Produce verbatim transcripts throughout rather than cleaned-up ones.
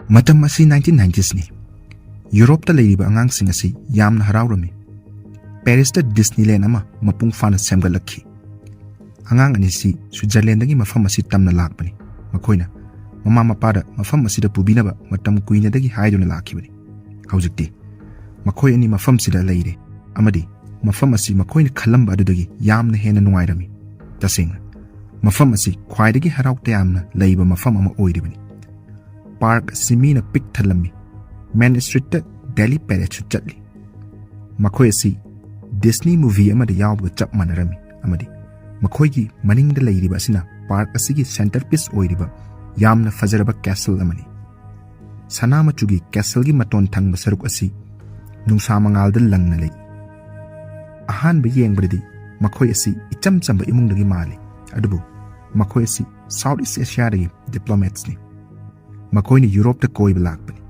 ꯃꯇꯝ ꯑꯁꯤ nineteen nineties ꯅꯤ꯫ ꯌꯨꯔꯣꯞꯇ ꯂꯩꯔꯤꯕ ꯑꯉꯥꯡꯁꯤꯡ ꯑꯁꯤ ꯌꯥꯝꯅ ꯍꯔꯥꯎꯔꯝꯃꯤ꯫ ꯄꯦꯔꯤꯁꯇ ꯗꯤꯁꯅꯤꯂꯦꯟ ꯑꯃ ꯃꯄꯨꯡ ꯐꯥꯅ ꯁꯦꯝꯒꯠꯂꯛꯈꯤ꯫ ꯑꯉꯥꯡ ꯑꯅꯤꯁꯤ ꯁ꯭ꯋꯤꯠꯖꯔꯂꯦꯟꯗꯒꯤ ꯃꯐꯝ ꯑꯁꯤ ꯇꯝꯅ ꯂꯥꯛꯄꯅꯤ꯫ ꯃꯈꯣꯏꯅ ꯃꯃꯥ ꯃꯄꯥꯗ ꯃꯐꯝ ꯑꯁꯤꯗ ꯄꯨꯕꯤꯅꯕ ꯃꯇꯝ ꯀꯨꯏꯅꯗꯒꯤ ꯍꯥꯏꯗꯨꯅ ꯂꯥꯛꯈꯤꯕꯅꯤ꯫ ꯍꯧꯖꯤꯛꯇꯤ ꯃꯈꯣꯏ ꯑꯅꯤ ꯃꯐꯝꯁꯤꯗ ꯂꯩꯔꯦ ꯑꯃꯗꯤ ꯃꯐꯝ ꯑꯁꯤ ꯃꯈꯣꯏꯅ ꯈꯜꯂꯝꯕ ꯑꯗꯨꯗꯒꯤ ꯌꯥꯝꯅ ꯍꯦꯟꯅ ꯅꯨꯡꯉꯥꯏꯔꯝꯃꯤ꯫ ꯇꯁꯦꯡꯅ, ꯃꯐꯝ ꯑꯁꯤ ꯈ꯭ꯋꯥꯏꯗꯒꯤ ꯍꯔꯥꯎ ꯇꯌꯥꯝꯅ ꯂꯩꯕ ꯃꯐꯝ ꯑꯃ ꯑꯣꯏꯔꯤꯕꯅꯤ꯫ ꯄꯥꯔꯛ ꯑꯁꯤ ꯃꯤꯅ ꯄꯤꯛ ꯊꯜꯂꯝꯃꯤ꯫ ꯃꯦꯟ ꯁ꯭ꯇ꯭ꯔꯤꯠꯇ ꯗꯦꯂꯤ ꯄꯦꯔꯦꯗꯁꯨ ꯆꯠꯂꯤ꯫ ꯃꯈꯣꯏ ꯑꯁꯤ ꯗꯤꯁꯅꯤ ꯃꯨꯚꯤ ꯑꯃꯗ ꯌꯥꯎꯕꯒ ꯆꯞ ꯃꯥꯟꯅꯔꯝꯃꯤ ꯑꯃꯗꯤ ꯃꯈꯣꯏꯒꯤ ꯃꯅꯤꯡꯗ ꯂꯩꯔꯤꯕ ꯑꯁꯤꯅ ꯄꯥꯔꯛ ꯑꯁꯤꯒꯤ ꯁꯦꯟꯇꯔꯄꯤꯁ ꯑꯣꯏꯔꯤꯕ ꯌꯥꯝꯅ ꯐꯖꯔꯕ ꯀꯦꯁꯜ ꯑꯃꯅꯤ꯫ ꯁꯅꯥ ꯃꯆꯨꯒꯤ ꯀꯦꯁꯜꯒꯤ ꯃꯇꯣꯟ ꯊꯪꯕ ꯁꯔꯨꯛ ꯑꯁꯤ ꯅꯨꯡꯁꯥ ꯃꯉꯥꯜꯗ ꯂꯪꯅ ꯂꯩ꯫ ꯑꯍꯥꯟꯕ ꯌꯦꯡꯕꯗꯗꯤ ꯃꯈꯣꯏ ꯑꯁꯤ ꯏꯆꯝ ꯆꯝꯕ ꯏꯃꯨꯡꯗꯒꯤ ꯃꯥꯜꯂꯤ, ꯑꯗꯨꯕꯨ ꯃꯈꯣꯏ ꯑꯁꯤ ꯁꯥꯎꯠ ꯏꯁ ꯑꯦꯁꯤꯌꯥꯗꯒꯤ ꯗꯤꯄ꯭ꯂꯣꯃꯦꯠꯁꯅꯤ꯫ ꯃꯈꯣꯏꯅ ꯌꯨꯔꯣꯞꯇ ꯀꯣꯏꯕ ꯂꯥꯛꯄꯅꯤ꯫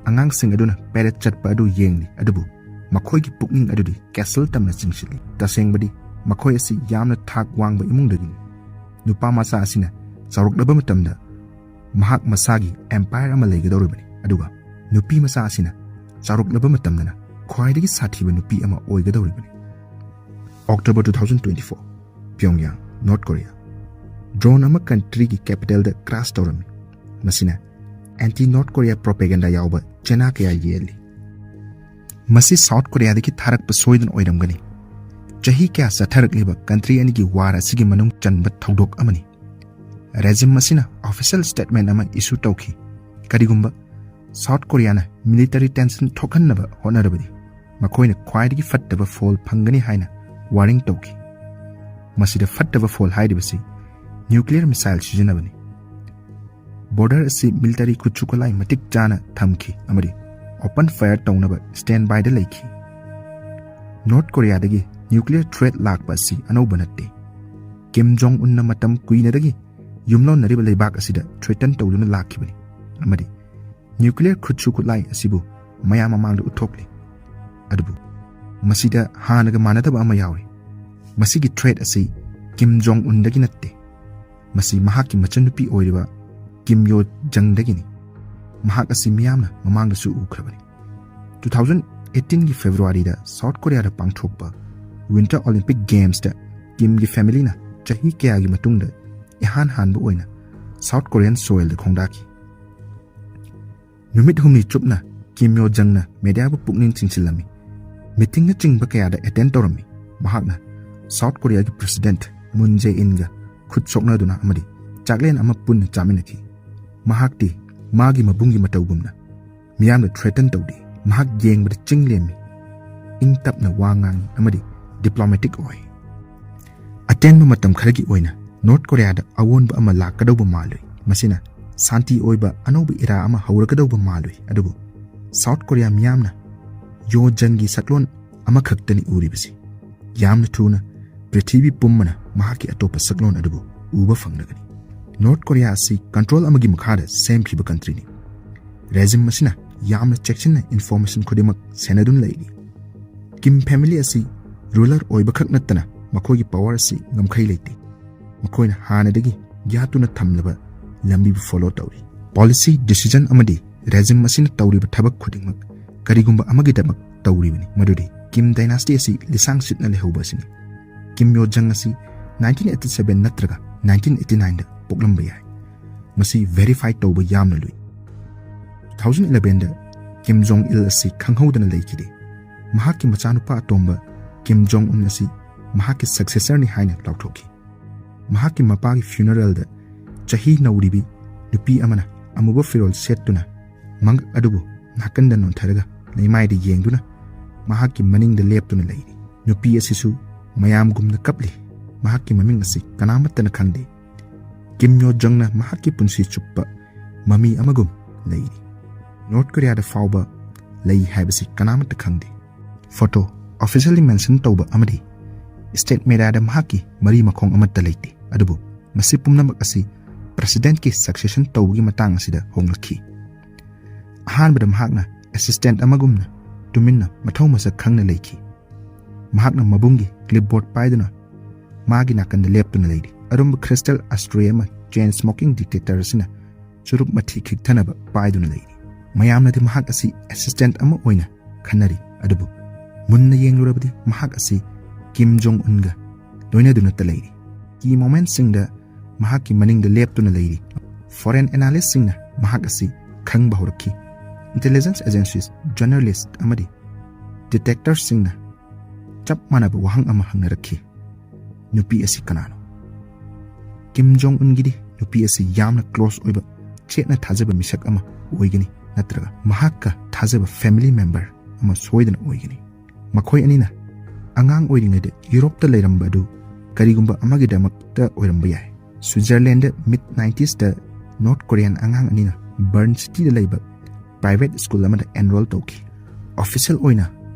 ꯑꯉꯥꯡꯁꯤꯡ ꯑꯗꯨꯅ ꯄꯦꯔꯦꯗ ꯆꯠꯄ ꯑꯗꯨ ꯌꯦꯡꯂꯤ, ꯑꯗꯨꯕꯨ ꯃꯈꯣꯏꯒꯤ ꯄꯨꯛꯅꯤꯡ ꯑꯗꯨꯗꯤ ꯀꯦꯁꯜ ꯇꯝꯅ ꯆꯤꯡꯁꯤꯜꯂꯤ꯫ ꯇꯁꯦꯡꯕꯗꯤ ꯃꯈꯣꯏ ꯑꯁꯤ ꯌꯥꯝꯅ ꯊꯥꯛ ꯋꯥꯡꯕ ꯏꯃꯨꯡꯗꯒꯤꯅꯤ꯫ ꯅꯨꯄꯥ ꯃꯆꯥ ꯑꯁꯤꯅ ꯆꯥꯎꯔꯛꯂꯕ ꯃꯇꯝꯗ ꯃꯍꯥꯛ ꯃꯁꯥꯒꯤ ꯑꯦꯝꯄꯥꯌꯔ ꯑꯃ ꯂꯩꯒꯗꯧꯔꯤꯕꯅꯤ, ꯑꯗꯨꯒ ꯅꯨꯄꯤ ꯃꯆꯥ ꯑꯁꯤꯅ ꯆꯥꯎꯔꯛꯂꯕ ꯃꯇꯝꯗꯅ ꯈ꯭ꯋꯥꯏꯗꯒꯤ ꯁꯥꯊꯤꯕ ꯅꯨꯄꯤ ꯑꯃ ꯑꯣꯏꯒꯗꯧꯔꯤꯕꯅꯤ꯫ October two thousand twenty-four, Pyongyang, North Korea꯫ Drone ꯑꯃ ꯀꯟꯇ꯭ꯔꯤꯒꯤ ꯀꯦꯄꯤꯇꯦꯜꯗ ꯀ꯭ꯔꯥꯁ ꯇꯧꯔꯝꯃꯤ꯫ ꯃꯁꯤꯅ ꯑꯦꯟꯇꯤ ꯅꯣꯔꯠ ꯀꯣꯔꯤꯌꯥ ꯄ꯭ꯔꯣꯄꯦꯒꯦꯟꯗꯥ ꯌꯥꯎꯕ ꯆꯦꯅꯥ ꯀꯌꯥ ꯌꯦꯜꯂꯤ꯫ ꯃꯁꯤ ꯁꯥꯎꯠ ꯀꯣꯔꯤꯌꯥꯗꯒꯤ ꯊꯥꯔꯛꯄ ꯁꯣꯏꯗꯅ ꯑꯣꯏꯔꯝꯒꯅꯤ꯫ ꯆꯍꯤ ꯀꯌꯥ ꯆꯠꯊꯔꯛꯂꯤꯕ ꯀꯟꯇ꯭ꯔꯤ ꯑꯅꯤꯒꯤ ꯋꯥꯔ ꯑꯁꯤꯒꯤ ꯃꯅꯨꯡ ꯆꯟꯕ ꯊꯧꯗꯣꯛ ꯑꯃꯅꯤ꯫ ꯔꯦꯖꯤꯝ ꯑꯁꯤꯅ ꯑꯣꯐꯤꯁꯤꯌꯦꯜ ꯁ꯭ꯇꯦꯠꯃꯦꯟ ꯑꯃ ꯏꯁꯨ ꯇꯧꯈꯤ꯫ ꯀꯔꯤꯒꯨꯝꯕ ꯁꯥꯎꯠ ꯀꯣꯔꯤꯌꯥꯅ ꯃꯤꯂꯤꯇꯔꯤ ꯇꯦꯟꯁꯟ ꯊꯣꯛꯍꯟꯅꯕ ꯍꯣꯠꯅꯔꯕꯗꯤ, ꯃꯈꯣꯏꯅ ꯈ꯭ꯋꯥꯏꯗꯒꯤ ꯐꯠꯇꯕ ꯐꯣꯜ ꯐꯪꯒꯅꯤ ꯍꯥꯏꯅ ꯋꯥꯔꯅꯤꯡ ꯇꯧꯈꯤ꯫ ꯃꯁꯤꯗ ꯐꯠꯇꯕ ꯐꯣꯜ ꯍꯥꯏꯔꯤꯕꯁꯤ ꯅ꯭ꯌꯨꯀ꯭ꯂꯤꯌꯔ ꯃꯤꯁꯥꯏꯜ ꯁꯤꯖꯤꯟꯅꯕꯅꯤ꯫ ꯕꯣꯔꯗꯔ ꯑꯁꯤ ꯃꯤꯂꯤꯇꯔꯤ ꯈꯨꯠꯁꯨ ꯈꯨꯠꯂꯥꯏ ꯃꯇꯤꯛ ꯆꯥꯅ ꯊꯝꯈꯤ ꯑꯃꯗꯤ ꯑꯣꯄꯟ ꯐꯥꯌꯔ ꯇꯧꯅꯕ ꯁ꯭ꯇꯦꯟ ꯕꯥꯏꯗ ꯂꯩꯈꯤ꯫ ꯅꯣꯔꯠ ꯀꯣꯔꯤꯌꯥꯗꯒꯤ ꯅ꯭ꯌꯨꯀ꯭ꯂꯤꯌꯔ ꯊ꯭ꯔꯦꯠ ꯂꯥꯛꯄ ꯑꯁꯤ ꯑꯅꯧꯕ ꯅꯠꯇꯦ꯫ ꯀꯤꯝ ꯖꯣꯡ ꯎꯟꯅ ꯃꯇꯝ ꯀꯨꯏꯅꯗꯒꯤ ꯌꯨꯝꯂꯣꯟꯅꯔꯤꯕ ꯂꯩꯕꯥꯛ ꯑꯁꯤꯗ ꯊ꯭ꯔꯦꯇꯟ ꯇꯧꯗꯨꯅ ꯂꯥꯛꯈꯤꯕꯅꯤ ꯑꯃꯗꯤ ꯅ꯭ꯌꯨꯀ꯭ꯂꯤꯌꯔ ꯈꯨꯠꯁꯨ ꯈꯨꯠꯂꯥꯏ ꯑꯁꯤꯕꯨ ꯃꯌꯥꯝ ꯃꯃꯥꯡꯗ ꯎꯠꯊꯣꯛꯂꯤ꯫ ꯑꯗꯨꯕꯨ ꯃꯁꯤꯗ ꯍꯥꯟꯅꯒ ꯃꯥꯟꯅꯗꯕ ꯑꯃ ꯌꯥꯎꯔꯤ꯫ ꯃꯁꯤꯒꯤ ꯊ꯭ꯔꯦꯠ ꯑꯁꯤ ꯀꯤꯝ ꯖꯣꯡ ꯎꯟꯗꯒꯤ ꯅꯠꯇꯦ꯫ ꯃꯁꯤ ꯃꯍꯥꯛꯀꯤ ꯃꯆꯟꯅꯨꯄꯤ ꯑꯣꯏꯔꯤꯕ ꯀꯤꯝ ꯌꯣ ꯖꯪꯗꯒꯤꯅꯤ꯫ ꯃꯍꯥꯛ ꯑꯁꯤ ꯃꯤꯌꯥꯝꯅ ꯃꯃꯥꯡꯗꯁꯨ ꯎꯈ꯭ꯔꯕꯅꯤ꯫ Two thousand eighteen ꯒꯤ February ꯗ South Korea ꯗ ꯄꯥꯡꯊꯣꯛꯄ Winter Olympic Games ꯇ ꯀꯤꯝꯒꯤ family ꯅ ꯆꯍꯤ ꯀꯌꯥꯒꯤ ꯃꯇꯨꯡꯗ ꯏꯍꯥꯟ ꯍꯥꯟꯕ ꯑꯣꯏꯅ South Korean soil ꯗ ꯈꯣꯡꯗꯥꯈꯤ꯫ ꯅꯨꯃꯤꯠ ꯍꯨꯝꯅꯤ ꯆꯨꯞꯅ ꯀꯤꯝ ꯌꯣ ꯖꯪꯅ media ꯕꯨ ꯄꯨꯛꯅꯤꯡ ꯆꯤꯡꯁꯤꯜꯂꯝꯃꯤ꯫ Meeting ꯅꯆꯤꯡꯕ ꯀꯌꯥꯗ attend ꯇꯧꯔꯝꯃꯤ꯫ ꯃꯍꯥꯛꯅ South Korea ꯒꯤ President Moon Jae-in ꯒ ꯈꯨꯠ ꯁꯣꯛꯅꯗꯨꯅ ꯑꯃꯗꯤ ꯆꯥꯛꯂꯦꯟ ꯑꯃ ꯄꯨꯟꯅ ꯆꯥꯃꯤꯟꯅꯈꯤ꯫ ꯃꯍꯥꯛꯇꯤ ꯃꯥꯒꯤ ꯃꯕꯨꯡꯒꯤ ꯃꯇꯧꯒꯨꯝꯅ ꯃꯤꯌꯥꯝꯗ threaten ꯇꯧꯗꯦ꯫ ꯃꯍꯥꯛ ꯌꯦꯡꯕꯗ ꯆꯤꯡ ꯂꯦꯝꯃꯤ, ꯏꯪ ꯇꯞꯅ ꯋꯥ ꯉꯥꯡꯏ ꯑꯃꯗꯤ diplomatic ꯑꯣꯏ꯫ ꯑꯇꯦꯟꯕ ꯃꯇꯝ ꯈꯔꯒꯤ ꯑꯣꯏꯅ North Korea ꯗ ꯑꯑꯣꯟꯕ ꯑꯃ ꯂꯥꯛꯀꯗꯧꯕ ꯃꯥꯜꯂꯨꯏ꯫ ꯃꯁꯤꯅ ꯁꯥꯟꯇꯤ ꯑꯣꯏꯕ ꯑꯅꯧꯕ era ꯑꯃ ꯍꯧꯔꯒꯗꯧꯕ ꯃꯥꯜꯂꯨꯏ꯫ ꯑꯗꯨꯕꯨ South Korea ꯃꯤꯌꯥꯝꯅ ꯌꯣ ꯖꯪꯒꯤ ꯁꯛꯂꯣꯟ ꯑꯃꯈꯛꯇꯅꯤ ꯎꯔꯤꯕꯁꯤ꯫ ꯌꯥꯝꯅ ꯊꯨꯅ ꯄ꯭ꯔꯤꯊꯤꯕꯤ ꯄꯨꯝꯕꯅ ꯃꯍꯥꯛꯀꯤ ꯑꯇꯣꯞꯄ ꯁꯛꯂꯣꯟ ꯑꯗꯨꯕꯨ ꯎꯕ ꯐꯪꯂꯒꯅꯤ꯫ North Korea ꯑꯁꯤ control ꯑꯃꯒꯤ ꯃꯈꯥꯗ ꯁꯦꯝꯈꯤꯕ country ꯅꯤ꯫ Regime ꯑꯁꯤꯅ ꯌꯥꯝꯅ ꯆꯦꯛꯁꯤꯟꯅ information ꯈꯨꯗꯤꯡꯃꯛ ꯁꯦꯟꯅꯗꯨꯅ ꯂꯩꯔꯤ꯫ ꯀꯤꯝ family ꯑꯁꯤ ruler ꯑꯣꯏꯕꯈꯛ ꯅꯠꯇꯅ ꯃꯈꯣꯏꯒꯤ power ꯑꯁꯤ ꯉꯝꯈꯩ ꯂꯩꯇꯦ꯫ ꯃꯈꯣꯏꯅ ꯍꯥꯟꯅꯗꯒꯤ ꯌꯥꯠꯇꯨꯅ ꯊꯝꯂꯕ ꯂꯝꯕꯤꯕꯨ follow ꯇꯧꯔꯤ꯫ Policy decision ꯑꯃꯗꯤ regime ꯑꯁꯤꯅ ꯇꯧꯔꯤꯕ ꯊꯕꯛ ꯈꯨꯗꯤꯡꯃꯛ ꯀꯔꯤꯒꯨꯝꯕ ꯑꯃꯒꯤꯗꯃꯛ ꯇꯧꯔꯤꯕꯅꯤ, ꯃꯗꯨꯗꯤ ꯀꯤꯝ dynasty ꯑꯁꯤ ꯂꯤꯁꯥꯡ ꯁꯤꯠꯅ ꯂꯩꯍꯧꯕ ꯑꯁꯤꯅꯤ꯫ ꯀꯤꯝ ꯌꯣ ꯖꯪ ꯑꯁꯤ nineteen eighty seven ꯅꯠꯇ꯭ꯔꯒ nineteen eighty nine ꯗ ꯄꯣꯛꯂꯝꯕ ꯌꯥꯏ꯫ ꯃꯁꯤ verify ꯇꯧꯕ ꯌꯥꯝꯅ ꯂꯨꯏ꯫ Two thousand eleven ꯗ ꯀꯤꯝ ꯖꯣꯡ ꯏꯜ ꯑꯁꯤ ꯈꯪꯍꯧꯗꯅ ꯂꯩꯈꯤꯗꯦ꯫ ꯃꯍꯥꯛꯀꯤ ꯃꯆꯥꯅꯨꯄꯥ ꯑꯇꯣꯝꯕ ꯀꯤꯝ ꯖꯣꯡ ꯎꯟ ꯑꯁꯤ ꯃꯍꯥꯛꯀꯤ successor ꯅꯤ ꯍꯥꯏꯅ ꯂꯥꯎꯊꯣꯛꯈꯤ꯫ ꯃꯍꯥꯛꯀꯤ ꯃꯄꯥꯒꯤ funeral ꯗ ꯆꯍꯤ ꯅꯧꯔꯤꯕꯤ ꯅꯨꯄꯤ ꯑꯃꯅ ꯑꯃꯨꯕ ꯐꯤꯔꯣꯜ ꯁꯦꯠꯇꯨꯅ ꯃꯉꯛ ꯑꯗꯨꯕꯨ ꯅꯥꯀꯟꯗ ꯅꯣꯟꯊꯔꯒ ꯂꯩꯃꯥꯏꯗ ꯌꯦꯡꯗꯨꯅ ꯃꯍꯥꯛꯀꯤ ꯃꯅꯤꯡꯗ ꯂꯦꯞꯇꯨꯅ ꯂꯩꯔꯤ꯫ ꯅꯨꯄꯤ ꯑꯁꯤꯁꯨ ꯃꯌꯥꯝꯒꯨꯝꯅ ꯀꯞꯂꯤ꯫ ꯃꯍꯥꯛꯀꯤ ꯃꯃꯤꯡ ꯑꯁꯤ ꯀꯅꯥꯃꯠꯇꯅ ꯈꯪꯗꯦ꯫ ꯀꯤꯝ ꯌꯣ ꯖꯪꯅ ꯃꯍꯥꯛꯀꯤ ꯄꯨꯟꯁꯤ ꯆꯨꯞꯄ ꯃꯃꯤ ꯑꯃꯒꯨꯝ ꯂꯩꯔꯤ꯫ North Korea ꯗ ꯐꯥꯎꯕ ꯂꯩ ꯍꯥꯏꯕꯁꯤ ꯀꯅꯥꯃꯠꯇ ꯈꯪꯗꯦ꯫ Photo officially mention ꯇꯧꯕ ꯑꯃꯗꯤ state media ꯗ ꯃꯍꯥꯛꯀꯤ ꯃꯔꯤ ꯃꯈꯣꯡ ꯑꯃꯠꯇ ꯂꯩꯇꯦ꯫ ꯑꯗꯨꯕꯨ ꯃꯁꯤ ꯄꯨꯝꯅꯃꯛ ꯑꯁꯤ president ꯀꯤ succession ꯇꯧꯕꯒꯤ ꯃꯇꯥꯡ ꯑꯁꯤꯗ ꯍꯣꯡꯂꯛꯈꯤ꯫ ꯑꯍꯥꯟꯕꯗ ꯃꯍꯥꯛꯅ assistant ꯑꯃꯒꯨꯝꯅ ꯇꯨꯃꯤꯟꯅ ꯃꯊꯧ ꯃꯁꯛ ꯈꯪꯅ ꯂꯩꯈꯤ꯫ ꯃꯍꯥꯛꯅ ꯃꯕꯨꯡꯒꯤ clipboard ꯄꯥꯏꯗꯨꯅ ꯃꯥꯒꯤ ꯅꯥꯀꯟꯗ ꯂꯦꯞꯇꯨꯅ ꯂꯩꯔꯤ꯫ ꯑꯔꯨꯝꯕ crystal ashtray ꯑꯃ chain smoking dictator ꯑꯁꯤꯅ ꯆꯨꯔꯨꯞ ꯃꯊꯤ ꯈꯤꯛꯊꯅꯕ ꯄꯥꯏꯗꯨꯅ ꯂꯩꯔꯤ꯫ ꯃꯌꯥꯝꯅꯗꯤ ꯃꯍꯥꯛ ꯑꯁꯤ ꯑꯦꯁꯤꯁꯇꯦꯟꯠ ꯑꯃ ꯑꯣꯏꯅ ꯈꯟꯅꯔꯤ, ꯑꯗꯨꯕꯨ ꯃꯨꯟꯅ ꯌꯦꯡꯂꯨꯔꯕꯗꯤ ꯃꯍꯥꯛ ꯑꯁꯤ ꯀꯤꯝ ꯖꯣꯡ ꯎꯟꯒ ꯂꯣꯏꯅꯗꯨꯅꯇ ꯂꯩꯔꯤ꯫ ꯀꯤ ꯃꯣꯃꯦꯟꯠꯁꯤꯡꯗ ꯃꯍꯥꯛꯀꯤ ꯃꯅꯤꯡꯗ ꯂꯦꯞꯇꯨꯅ ꯂꯩꯔꯤ꯫ ꯐꯣꯔꯦꯟ ꯑꯦꯅꯥꯂꯤꯁꯁꯤꯡꯅ ꯃꯍꯥꯛ ꯑꯁꯤ ꯈꯪꯕ ꯍꯧꯔꯛꯈꯤ꯫ ꯏꯟꯇꯦꯂꯤꯖꯦꯟꯁ ꯑꯦꯖꯦꯟꯁꯤꯁ, ꯖꯔꯅꯦꯂꯤꯁꯠ ꯑꯃꯗꯤ ꯗꯤꯇꯦꯛꯇꯔꯁꯤꯡꯅ ꯆꯞ ꯃꯥꯟꯅꯕ ꯋꯥꯍꯪ ꯑꯃ ꯍꯪꯅꯔꯛꯈꯤ, "ꯅꯨꯄꯤ ꯑꯁꯤ ꯀꯅꯥꯅꯣ?" ꯀꯤꯝ ꯖꯣꯡ ꯎꯟꯒꯤꯗꯤ ꯅꯨꯄꯤ ꯑꯁꯤ ꯌꯥꯝꯅ ꯀ꯭ꯂꯣꯁ ꯑꯣꯏꯕ, ꯆꯦꯠꯅ ꯊꯥꯖꯕ ꯃꯤꯁꯛ ꯑꯃ ꯑꯣꯏꯒꯅꯤ, ꯅꯠꯇ꯭ꯔꯒ ꯃꯍꯥꯛꯀ ꯊꯥꯖꯕ ꯐꯦꯃꯤꯂꯤ ꯃꯦꯝꯕꯔ ꯑꯃ ꯁꯣꯏꯗꯅ ꯑꯣꯏꯒꯅꯤ꯫ ꯃꯈꯣꯏ ꯑꯅꯤꯅ ꯑꯉꯥꯡ ꯑꯣꯏꯔꯤꯉꯩꯗ ꯌꯨꯔꯣꯞꯇ ꯂꯩꯔꯝꯕ ꯑꯗꯨ ꯀꯔꯤꯒꯨꯝꯕ ꯑꯃꯒꯤꯗꯃꯛꯇ ꯑꯣꯏꯔꯝꯕ ꯌꯥꯏ꯫ ꯁ꯭ꯋꯤꯖꯔꯂꯦꯟꯗ ꯃꯤꯗ ꯅꯥꯏꯟꯇꯤꯁꯇ ꯅꯣꯔꯠ ꯀꯣꯔꯤꯌꯥꯟ ꯑꯉꯥꯡ ꯑꯅꯤꯅ ꯕꯔꯟ ꯁꯤꯇꯤꯗ ꯂꯩꯕ ꯄ꯭ꯔꯥꯏꯚꯦꯠ ꯁ꯭ꯀꯨꯜ ꯑꯃꯗ ꯑꯦꯟꯔꯣꯜ ꯇꯧꯈꯤ꯫ ꯑꯣꯐꯤꯁꯤꯌꯦꯜ ꯑꯣꯏꯅ